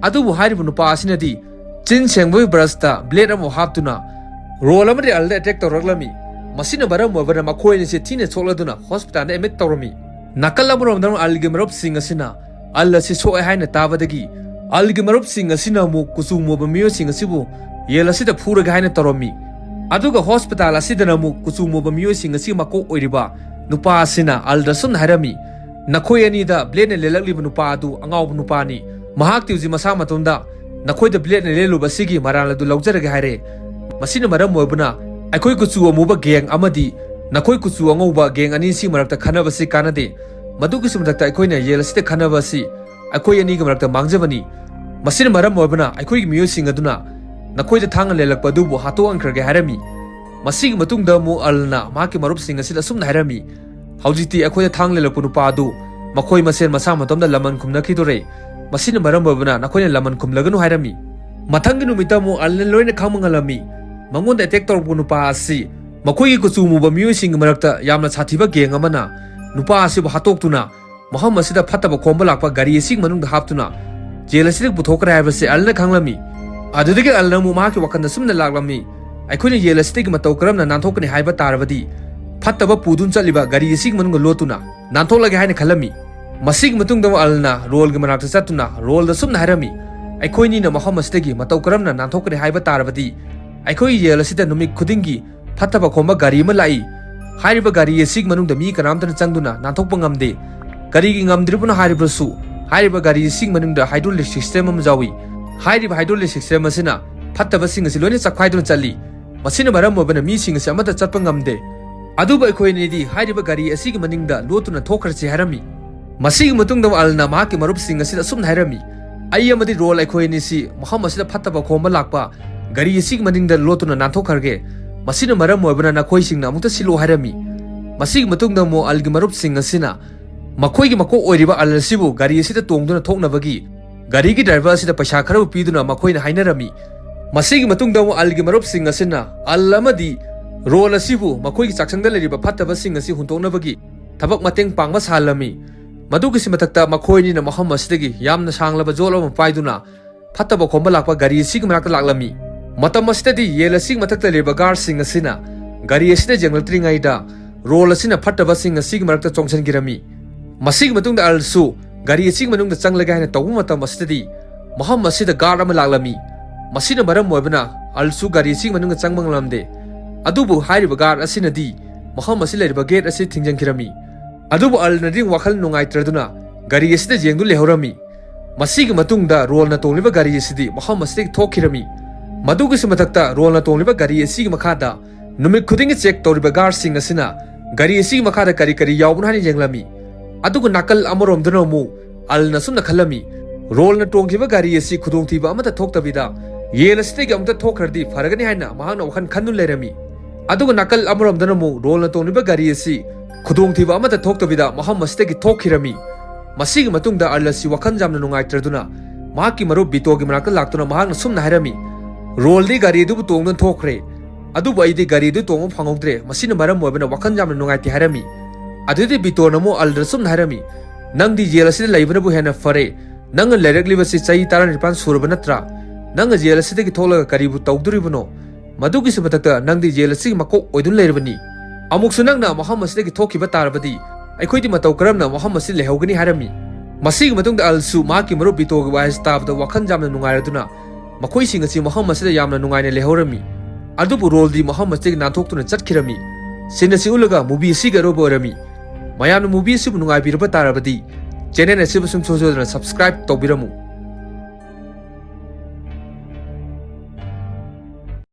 ꯑꯗꯨꯕꯨ ꯍꯥꯏꯔꯤꯕ ꯅꯨꯄꯥ ꯑꯁꯤꯅꯗꯤ ꯆꯤꯟ ꯁꯦꯡꯕꯒꯤ ꯕ꯭ꯔꯁꯇ ꯕ꯭ꯂꯦꯗ ꯑꯃ ꯍꯥꯞꯇꯨꯅ ꯔꯣꯜ ꯑꯃꯗꯤ ꯑꯥꯔꯜꯗ ꯑꯦꯇꯦꯛ ꯇꯧꯔꯛꯂꯝꯃꯤ꯫ ꯃꯁꯤꯅ ꯃꯔꯝ ꯑꯣꯏꯕꯅ ꯃꯈꯣꯏ ꯑꯅꯤꯁꯤ ꯊꯤꯅ ꯁꯣꯛꯂꯗꯨꯅ ꯍꯣꯁꯄꯤꯇꯥꯜꯗ ꯑꯦꯗꯃꯤꯠ ꯇꯧꯔꯝꯃꯤ꯫ ꯅꯥꯀꯜ ꯑꯃꯔꯣꯝꯗ ꯑꯥꯔꯜꯒꯤ ꯃꯔꯨꯞꯁꯤꯡ ꯑꯁꯤꯅ ꯑꯥꯔꯜ ꯑꯁꯤ ꯁꯣꯛꯑꯦ ꯍꯥꯏꯅ ꯇꯥꯕꯗꯒꯤ ꯑꯥꯔꯜꯒꯤ ꯃꯔꯨꯞꯁꯤꯡ ꯑꯁꯤꯅ ꯑꯃꯨꯛ ꯀꯨꯆꯨ ꯃꯨꯕ ꯃꯤꯑꯣꯏꯁꯤꯡ ꯑꯁꯤꯕꯨ ꯖꯦꯜ ꯑꯁꯤꯗ ꯐꯨꯔꯒꯦ ꯍꯥꯏꯅ ꯇꯧꯔꯝꯃꯤ꯫ ꯑꯗꯨꯒ ꯍꯣꯁꯄꯤꯇꯥꯜ ꯑꯁꯤꯗꯅ ꯑꯃꯨꯛ ꯀꯨꯆꯨ ꯃꯨꯕ ꯃꯤꯑꯣꯏꯁꯤꯡ ꯑꯁꯤ ꯃꯀꯣꯛ ꯑꯣꯏꯔꯤꯕ ꯅꯨꯄꯥ ꯑꯁꯤꯅ ꯑꯜꯗ ꯑꯁꯨꯝꯅ ꯍꯥꯏꯔꯝꯃꯤ, "ꯅꯈꯣꯏ ꯑꯅꯤꯗ ꯕ꯭ꯂꯦꯗꯅ ꯂꯦꯜꯂꯛꯂꯤꯕ ꯅꯨꯄꯥ ꯑꯗꯨ ꯑꯉꯥꯎꯕ ꯅꯨꯄꯥꯅꯤ꯫ ꯃꯍꯥꯛꯇꯤ ꯍꯧꯖꯤꯛ ꯃꯁꯥ ꯃꯇꯣꯝꯗ ꯅꯈꯣꯏꯗ ꯕ꯭ꯂꯦꯗꯅ ꯂꯦꯜꯂꯨꯕ ꯑꯁꯤꯒꯤ ꯃꯔꯥꯜ ꯑꯗꯨ ꯂꯧꯖꯔꯒꯦ" ꯍꯥꯏꯔꯦ꯫ ꯃꯁꯤꯅ ꯃꯔꯝ ꯑꯣꯏꯕꯅ ꯑꯩꯈꯣꯏ ꯀꯨꯆꯨ ꯑꯃꯨꯕ ꯒꯦꯡ ꯑꯃꯗꯤ ꯅꯈꯣꯏ ꯀꯨꯆꯨ ꯑꯉꯧꯕ ꯒꯦꯡ ꯑꯅꯤꯁꯤ ꯃꯔꯛꯇ ꯈꯟꯅꯕꯁꯤ ꯀꯥꯟꯅꯗꯦ꯫ ꯃꯗꯨꯒꯤꯁꯨ ꯃꯊꯛꯇ ꯑꯩꯈꯣꯏꯅ ꯌꯦꯜ ꯑꯁꯤꯗ ꯈꯟꯅꯕ ꯑꯁꯤ ꯑꯩꯈꯣꯏ ꯑꯅꯤꯒꯤ ꯃꯔꯛꯇ ꯃꯥꯡꯖꯕꯅꯤ꯫ ꯃꯁꯤꯅ ꯃꯔꯝ ꯑꯣꯏꯕꯅ ꯑꯩꯈꯣꯏꯒꯤ ꯃꯤꯑꯣꯏꯁꯤꯡ ꯑꯗꯨꯅ ꯅꯈꯣꯏꯗ ꯊꯥꯡꯅ ꯂꯦꯜꯂꯛꯄ ꯑꯗꯨꯕꯨ ꯍꯥꯠꯇꯣꯛꯍꯟꯈ꯭ꯔꯒꯦ ꯍꯥꯏꯔꯝꯃꯤ꯫ ꯃꯁꯤꯒꯤ ꯃꯇꯨꯡꯗ ꯑꯃꯨꯛ ꯑꯜꯅ ꯃꯍꯥꯛꯀꯤ ꯃꯔꯨꯞꯁꯤꯡ ꯑꯁꯤꯗ ꯑꯁꯨꯝꯅ ꯍꯥꯏꯔꯝꯃꯤ, "ꯍꯧꯖꯤꯛꯇꯤ ꯑꯩꯈꯣꯏꯗ ꯊꯥꯡ ꯂꯦꯜꯂꯛꯄ ꯅꯨꯄꯥ ꯑꯗꯨ ꯃꯈꯣꯏ ꯃꯁꯦꯟ ꯃꯁꯥ ꯃꯇꯣꯝꯗ ꯂꯃꯟ ꯈꯨꯝꯅꯈꯤꯗꯣꯔꯦ꯫ ꯃꯁꯤꯅ ꯃꯔꯝ ꯑꯣꯏꯕꯅ ꯅꯈꯣꯏꯅ ꯂꯃꯟ ꯈꯨꯝꯂꯒꯅꯨ" ꯍꯥꯏꯔꯝꯃꯤ꯫ ꯃꯊꯪꯒꯤ ꯅꯨꯃꯤꯠꯇ ꯑꯃꯨꯛ ꯑꯜꯅ ꯂꯣꯏꯅ ꯈꯪꯕ ꯉꯝꯂꯝꯃꯤ꯫ ꯃꯉꯣꯟꯗ ꯑꯦꯇꯦꯛ ꯇꯧꯔꯛꯄ ꯅꯨꯄꯥ ꯑꯁꯤ ꯃꯈꯣꯏꯒꯤ ꯀꯨꯆꯨ ꯃꯨꯕ ꯃꯤꯑꯣꯏꯁꯤꯡꯒꯤ ꯃꯔꯛꯇ ꯌꯥꯝꯅ ꯁꯥꯊꯤꯕ ꯒꯦꯡ ꯑꯃꯅ ꯅꯨꯄꯥ ꯑꯁꯤꯕꯨ ꯍꯥꯠꯇꯣꯛꯇꯨꯅ ꯃꯐꯝ ꯑꯁꯤꯗ ꯐꯠꯇꯕ ꯈꯣꯝꯕ ꯂꯥꯛꯄ ꯒꯥꯔꯤ ꯑꯁꯤꯒꯤ ꯃꯅꯨꯡꯗ ꯍꯥꯞꯇꯨꯅ ꯖꯦꯜ ꯑꯁꯤꯗꯒꯤ ꯄꯨꯊꯣꯛꯈ꯭ꯔꯦ ꯍꯥꯏꯕꯁꯤ ꯑꯜꯅ ꯈꯪꯂꯝꯃꯤ꯫ ꯑꯗꯨꯗꯒꯤ ꯑꯜꯅ ꯑꯃꯨꯛ ꯃꯍꯥꯛꯀꯤ ꯋꯥꯈꯜꯗ ꯁꯨꯝꯅ ꯂꯥꯛꯂꯝꯃꯤ, "ꯑꯩꯈꯣꯏꯅ ꯖꯦꯜ ꯑꯁꯤꯗꯒꯤ ꯃꯇꯧ ꯀꯔꯝꯅ ꯅꯥꯟꯊꯣꯛꯀꯅꯤ ꯍꯥꯏꯕ ꯇꯥꯔꯕꯗꯤ ꯐꯠꯇꯕ ꯄꯨꯗꯨꯅ ꯆꯠꯂꯤꯕ ꯒꯥꯔꯤ ꯑꯁꯤꯒꯤ ꯃꯅꯨꯡꯗ ꯂꯣꯠꯇꯨꯅ ꯅꯥꯟꯊꯣꯛꯂꯒꯦ" ꯍꯥꯏꯅ ꯈꯜꯂꯝꯃꯤ꯫ ꯃꯁꯤꯒꯤ ꯃꯇꯨꯡꯗ ꯑꯃꯨꯛ ꯑꯜꯅ ꯔꯣꯜꯒꯤ ꯃꯅꯥꯛꯇ ꯆꯠꯇꯨꯅ ꯔꯣꯜꯗ ꯁꯨꯝꯅ ꯍꯥꯏꯔꯝꯃꯤ, "ꯑꯩꯈꯣꯏꯅꯤꯅ ꯃꯐꯝ ꯑꯁꯤꯗꯒꯤ ꯃꯇꯧ ꯀꯔꯝꯅ ꯅꯥꯟꯊꯣꯛꯀꯅꯤ ꯍꯥꯏꯕ ꯇꯥꯔꯕꯗꯤ ꯑꯩꯈꯣꯏꯒꯤ ꯖꯦꯜ ꯑꯁꯤꯗ ꯅꯨꯃꯤꯠ ꯈꯨꯗꯤꯡꯒꯤ ꯐꯠꯇꯕ ꯈꯣꯝꯕ ꯒꯥꯔꯤ ꯑꯃ ꯂꯥꯛꯏ꯫ ꯍꯥꯏꯔꯤꯕ ꯒꯥꯔꯤ ꯑꯁꯤꯒꯤ ꯃꯅꯨꯡꯗ ꯃꯤ ꯀꯅꯥꯝꯇꯅ ꯆꯪꯗꯨꯅ ꯅꯥꯟꯊꯣꯛꯄ ꯉꯝꯗꯦ꯫ ꯀꯔꯤꯒꯤ ꯉꯝꯗ꯭ꯔꯤꯕꯅꯣ ꯍꯥꯏꯔꯤꯕꯁꯨ, ꯍꯥꯏꯔꯤꯕ ꯒꯥꯔꯤ ꯑꯁꯤꯒꯤ ꯃꯅꯨꯡꯗ ꯍꯥꯏꯗ꯭ꯔꯣꯂꯤꯛ ꯁꯤꯁꯇꯦꯝ ꯑꯃ ꯌꯥꯎꯏ꯫ ꯍꯥꯏꯔꯤꯕ ꯍꯥꯏꯗ꯭ꯔꯣꯂꯤꯛ ꯁꯤꯁꯇꯦꯝ ꯑꯁꯤꯅ ꯐꯠꯇꯕꯁꯤꯡ ꯑꯁꯤ ꯂꯣꯏꯅ ꯆꯞꯈꯥꯏꯗꯨꯅ ꯆꯠꯂꯤ꯫ ꯃꯁꯤꯅ ꯃꯔꯝ ꯑꯣꯏꯕꯅ ꯃꯤꯁꯤꯡ ꯑꯁꯤ ꯑꯃꯠꯇ ꯆꯠꯄ ꯉꯝꯗꯦ꯫ ꯑꯗꯨꯕꯨ ꯑꯩꯈꯣꯏ ꯑꯅꯤꯗꯤ ꯍꯥꯏꯔꯤꯕ ꯒꯥꯔꯤ ꯑꯁꯤꯒꯤ ꯃꯅꯤꯡꯗ ꯂꯣꯠꯇꯨꯅ ꯊꯣꯛꯈ꯭ꯔꯁꯤ" ꯍꯥꯏꯔꯝꯃꯤ꯫ ꯃꯁꯤꯒꯤ ꯃꯇꯨꯡꯗ ꯑꯜꯅ ꯃꯍꯥꯛꯀꯤ ꯃꯔꯨꯞꯁꯤꯡ ꯑꯁꯤꯗ ꯑꯁꯨꯝꯅ ꯍꯥꯏꯔꯝꯃꯤ, "ꯑꯩ ꯑꯃꯗꯤ ꯔꯣꯜ, ꯑꯩꯈꯣꯏ ꯑꯅꯤꯁꯤ ꯃꯐꯝ ꯑꯁꯤꯗ ꯐꯠꯇꯕ ꯈꯣꯝꯕ ꯂꯥꯛꯄ ꯒꯥꯔꯤ ꯑꯁꯤꯒꯤ ꯃꯅꯤꯡꯗ ꯂꯣꯠꯇꯨꯅ ꯅꯥꯟꯊꯣꯛꯈ꯭ꯔꯒꯦ꯫ ꯃꯁꯤꯅ ꯃꯔꯝ ꯑꯣꯏꯕꯅ ꯅꯈꯣꯏꯁꯤꯡꯅ ꯑꯃꯨꯛꯇ ꯁꯤꯜꯂꯨ" ꯍꯥꯏꯔꯝꯃꯤ꯫ ꯃꯁꯤꯒꯤ ꯃꯇꯨꯡꯗ ꯑꯃꯨꯛ ꯑꯜꯒꯤ ꯃꯔꯨꯞꯁꯤꯡ ꯑꯁꯤꯅ ꯃꯈꯣꯏꯒꯤ ꯃꯀꯣꯛ ꯑꯣꯏꯔꯤꯕ ꯑꯜ ꯑꯁꯤꯕꯨ ꯒꯥꯔꯤ ꯑꯁꯤꯗ ꯇꯣꯡꯗꯨꯅ ꯊꯣꯛꯅꯕꯒꯤ ꯒꯥꯔꯤꯒꯤ ꯗ꯭ꯔꯥꯏꯚꯔ ꯑꯁꯤꯗ ꯄꯩꯁꯥ ꯈꯔꯕꯨ ꯄꯤꯗꯨꯅ ꯃꯈꯣꯏꯅ ꯍꯥꯏꯅꯔꯝꯃꯤ꯫ ꯃꯁꯤꯒꯤ ꯃꯇꯨꯡꯗ ꯑꯃꯨꯛ ꯑꯜꯒꯤ ꯃꯔꯨꯞꯁꯤꯡ ꯑꯁꯤꯅ ꯑꯜ ꯑꯃꯗꯤ ꯔꯣꯜ ꯑꯁꯤꯕꯨ ꯃꯈꯣꯏꯒꯤ ꯆꯥꯛꯁꯪꯗ ꯂꯩꯔꯤꯕ ꯐꯠꯇꯕꯁꯤꯡ ꯑꯁꯤ ꯍꯨꯟꯗꯣꯛꯅꯕꯒꯤ ꯊꯕꯛ ꯃꯇꯦꯡ ꯄꯥꯡꯕ ꯁꯥꯍꯜꯂꯝꯃꯤ꯫ ꯃꯗꯨꯒꯤꯁꯨ ꯃꯊꯛꯇ ꯃꯈꯣꯏ ꯑꯅꯤꯅ ꯃꯐꯝ ꯑꯁꯤꯗꯒꯤ ꯌꯥꯝꯅ ꯁꯥꯡꯂꯕ ꯖꯣꯜ ꯑꯃ ꯄꯥꯏꯗꯨꯅ ꯐꯠꯇꯕ ꯈꯣꯝꯕ ꯂꯥꯛꯄ ꯒꯥꯔꯤ ꯑꯁꯤꯒꯤ ꯃꯅꯥꯛꯇ ꯂꯥꯛꯂꯝꯃꯤ꯫ ꯃꯇꯝ ꯑꯁꯤꯗꯗꯤ ꯌꯦꯜ ꯑꯁꯤꯒꯤ ꯃꯊꯛꯇ ꯂꯩꯔꯤꯕ ꯒꯥꯔꯗꯁꯤꯡ ꯑꯁꯤꯅ ꯒꯥꯔꯤ ꯑꯁꯤꯗ ꯌꯦꯡꯂꯛꯇ꯭ꯔꯤꯉꯩꯗ ꯔꯣꯜ ꯑꯁꯤꯅ ꯐꯠꯇꯕꯁꯤꯡ ꯑꯁꯤꯒꯤ ꯃꯔꯛꯇ ꯆꯣꯡꯁꯤꯟꯈꯤꯔꯝꯃꯤ꯫ ꯃꯁꯤꯒꯤ ꯃꯇꯨꯡꯗ ꯑꯜꯁꯨ ꯒꯥꯔꯤ ꯑꯁꯤꯒꯤ ꯃꯅꯨꯡꯗ ꯆꯪꯂꯒꯦ ꯍꯥꯏꯅ ꯇꯧꯕ ꯃꯇꯝ ꯑꯁꯤꯗꯗꯤ ꯃꯐꯝ ꯑꯁꯤꯗ ꯒꯥꯔꯗ ꯑꯃ ꯂꯥꯛꯂꯝꯃꯤ꯫ ꯃꯁꯤꯅ ꯃꯔꯝ ꯑꯣꯏꯕꯅ ꯑꯜꯁꯨ ꯒꯥꯔꯤ ꯑꯁꯤꯒꯤ ꯃꯅꯨꯡꯗ ꯆꯪꯕ ꯉꯝꯂꯝꯗꯦ꯫ ꯑꯗꯨꯕꯨ ꯍꯥꯏꯔꯤꯕ ꯒꯥꯔꯗ ꯑꯁꯤꯅꯗꯤ ꯃꯐꯝ ꯑꯁꯤ ꯂꯩꯔꯤꯕ ꯒꯦꯠ ꯑꯁꯤ ꯊꯤꯡꯖꯤꯟꯈꯤꯔꯝꯃꯤ꯫ ꯑꯗꯨꯕꯨ ꯑꯜꯅꯗꯤ ꯋꯥꯈꯜ ꯅꯨꯡꯉꯥꯏꯇ꯭ꯔꯗꯨꯅ ꯒꯥꯔꯤ ꯑꯁꯤꯗ ꯌꯦꯡꯗꯨꯅ ꯂꯩꯍꯧꯔꯝꯃꯤ꯫ ꯃꯁꯤꯒꯤ ꯃꯇꯨꯡꯗ ꯔꯣꯜꯅ ꯇꯣꯡꯂꯤꯕ ꯒꯥꯔꯤ ꯑꯁꯤꯗꯤ ꯃꯐꯝ ꯑꯁꯤꯗꯒꯤ ꯊꯣꯛꯈꯤꯔꯝꯃꯤ꯫ ꯃꯗꯨꯒꯤꯁꯨ ꯃꯊꯛꯇ ꯔꯣꯜꯅ ꯇꯣꯡꯂꯤꯕ ꯒꯥꯔꯤ ꯑꯁꯤꯒꯤ ꯃꯈꯥꯗ ꯅꯨꯃꯤꯠ ꯈꯨꯗꯤꯡꯒꯤ ꯆꯦꯛ ꯇꯧꯔꯤꯕ ꯒꯥꯔꯗꯁꯤꯡ ꯑꯁꯤꯅ ꯒꯥꯔꯤ ꯑꯁꯤꯒꯤ ꯃꯈꯥꯗ ꯀꯔꯤ ꯀꯔꯤ ꯌꯥꯎꯕꯅꯣ ꯍꯥꯏꯅ ꯌꯦꯡꯂꯝꯃꯤ꯫ ꯑꯗꯨꯒ ꯅꯥꯀꯜ ꯑꯃꯔꯣꯝꯗꯅ ꯑꯃꯨꯛ ꯑꯜꯅ ꯑꯁꯨꯝꯅ ꯈꯜꯂꯝꯃꯤ, ꯔꯣꯜꯅ ꯇꯣꯡꯈꯤꯕ ꯒꯥꯔꯤ ꯑꯁꯤ ꯈꯨꯗꯣꯡꯊꯤꯕ ꯑꯃꯠꯇ ꯊꯣꯛꯇꯕꯤꯗ ꯌꯦꯜ ꯑꯁꯤꯗꯒꯤ ꯑꯃꯨꯛꯇ ꯊꯣꯛꯈ꯭ꯔꯗꯤ ꯐꯔꯒꯅꯤ ꯍꯥꯏꯅ ꯃꯍꯥꯛꯅ ꯋꯥꯈꯜ ꯈꯟꯗꯨꯅ ꯂꯩꯔꯝꯃꯤ꯫ ꯑꯗꯨꯒ ꯅꯥꯀꯜ ꯑꯃꯔꯣꯝꯗꯅ ꯑꯃꯨꯛ ꯔꯣꯜꯅ ꯇꯣꯡꯂꯤꯕ ꯒꯥꯔꯤ ꯑꯁꯤ ꯈꯨꯗꯣꯡꯊꯤꯕ ꯑꯃꯠꯇ ꯊꯣꯛꯇꯕꯤꯗ ꯃꯐꯝ ꯑꯁꯤꯗꯒꯤ ꯊꯣꯛꯈꯤꯔꯝꯃꯤ꯫ ꯃꯁꯤꯒꯤ ꯃꯇꯨꯡꯗ ꯑꯜ ꯑꯁꯤ ꯋꯥꯈꯜ ꯌꯥꯝꯅ ꯅꯨꯡꯉꯥꯏꯇ꯭ꯔꯗꯨꯅ ꯃꯍꯥꯛꯀꯤ ꯃꯔꯨꯞ ꯕꯤꯇꯣꯒꯤ ꯃꯅꯥꯛꯇ ꯂꯥꯛꯇꯨꯅ ꯃꯍꯥꯛꯅ ꯁꯨꯝꯅ ꯍꯥꯏꯔꯝꯃꯤ, ꯔꯣꯜꯗꯤ ꯒꯥꯔꯤ ꯑꯗꯨꯕꯨ ꯇꯣꯡꯗꯨꯅ ꯊꯣꯛꯈ꯭ꯔꯦ, ꯑꯗꯨꯕꯨ ꯑꯩꯗꯤ ꯒꯥꯔꯤ ꯑꯗꯨ ꯇꯣꯡꯕ ꯐꯪꯍꯧꯗ꯭ꯔꯦ, ꯃꯁꯤꯅ ꯃꯔꯝ ꯑꯣꯏꯕꯅ ꯋꯥꯈꯜ ꯌꯥꯝꯅ ꯅꯨꯡꯉꯥꯏꯇꯦ ꯍꯥꯏꯔꯝꯃꯤ꯫ ꯑꯗꯨꯗꯤ ꯕꯤꯇꯣꯅ ꯑꯃꯨꯛ ꯑꯜꯗ ꯁꯨꯝꯅ ꯍꯥꯏꯔꯝꯃꯤ, ꯅꯪꯗꯤ ꯖꯦꯜ ꯑꯁꯤꯗ ꯂꯩꯕꯅꯕꯨ ꯍꯦꯟꯅ ꯐꯔꯦ, ꯅꯪꯅ ꯂꯩꯔꯛꯂꯤꯕꯁꯤ ꯆꯍꯤ ꯇꯔꯥꯅꯤꯄꯥꯟ ꯁꯨꯔꯕ ꯅꯠꯇ꯭ꯔꯥ? ꯅꯪꯅ ꯖꯦꯜ ꯑꯁꯤꯗꯒꯤ ꯊꯣꯛꯂꯒ ꯀꯔꯤꯕꯨ ꯇꯧꯗꯣꯔꯤꯕꯅꯣ? ꯃꯗꯨꯒꯤꯁꯨ ꯃꯊꯛꯇ ꯅꯪꯗꯤ ꯖꯦꯜ ꯑꯁꯤꯒꯤ ꯃꯀꯣꯛ ꯑꯣꯏꯗꯨꯅ ꯂꯩꯔꯕꯅꯤ꯫ ꯑꯃꯨꯛꯁꯨ ꯅꯪꯅ ꯃꯐꯝ ꯑꯁꯤꯗꯒꯤ ꯊꯣꯛꯈꯤꯕ ꯇꯥꯔꯕꯗꯤ ꯑꯩꯈꯣꯏꯗꯤ ꯃꯇꯧ ꯀꯔꯝꯅ ꯃꯐꯝ ꯑꯁꯤ ꯂꯩꯍꯧꯒꯅꯤ ꯍꯥꯏꯔꯝꯃꯤ꯫ ꯃꯁꯤꯒꯤ ꯃꯇꯨꯡꯗ ꯑꯜꯁꯨ ꯃꯍꯥꯛꯀꯤ ꯃꯔꯨꯞ ꯕꯤꯇꯣꯒꯤ ꯋꯥꯍꯩꯁꯤ ꯇꯥꯕꯗ ꯋꯥꯈꯜ ꯌꯥꯝꯅ ꯅꯨꯡꯉꯥꯏꯔꯗꯨꯅ ꯃꯈꯣꯏꯁꯤꯡ ꯑꯁꯤ ꯃꯐꯝ ꯑꯁꯤꯗ ꯌꯥꯝꯅ ꯅꯨꯡꯉꯥꯏꯅ ꯂꯩꯍꯧꯔꯝꯃꯤ꯫ ꯑꯗꯨꯕꯨ ꯔꯣꯜꯗꯤ ꯃꯐꯝ ꯑꯁꯤꯗꯒꯤ ꯅꯥꯟꯊꯣꯛꯇꯨꯅ ꯆꯠꯈꯤꯔꯝꯃꯤ꯫ ꯁꯤꯟ ꯑꯁꯤ ꯎꯠꯂꯒ ꯃꯨꯚꯤ ꯑꯁꯤꯒꯤ ꯑꯔꯣꯏꯕ ꯑꯣꯏꯔꯝꯃꯤ꯫ ꯃꯌꯥꯝꯅ ꯃꯨꯚꯤ ꯑꯁꯤꯕꯨ ꯅꯨꯡꯉꯥꯏꯕꯤꯔꯕ ꯇꯥꯔꯕꯗꯤ ꯆꯦꯅꯦꯜ ꯑꯁꯤꯕꯨ ꯁꯨꯡꯁꯣꯏ ꯁꯣꯏꯗꯅ ꯁꯕꯁꯀ꯭ꯔꯥꯏꯕ ꯇꯧꯕꯤꯔꯝꯃꯨ꯫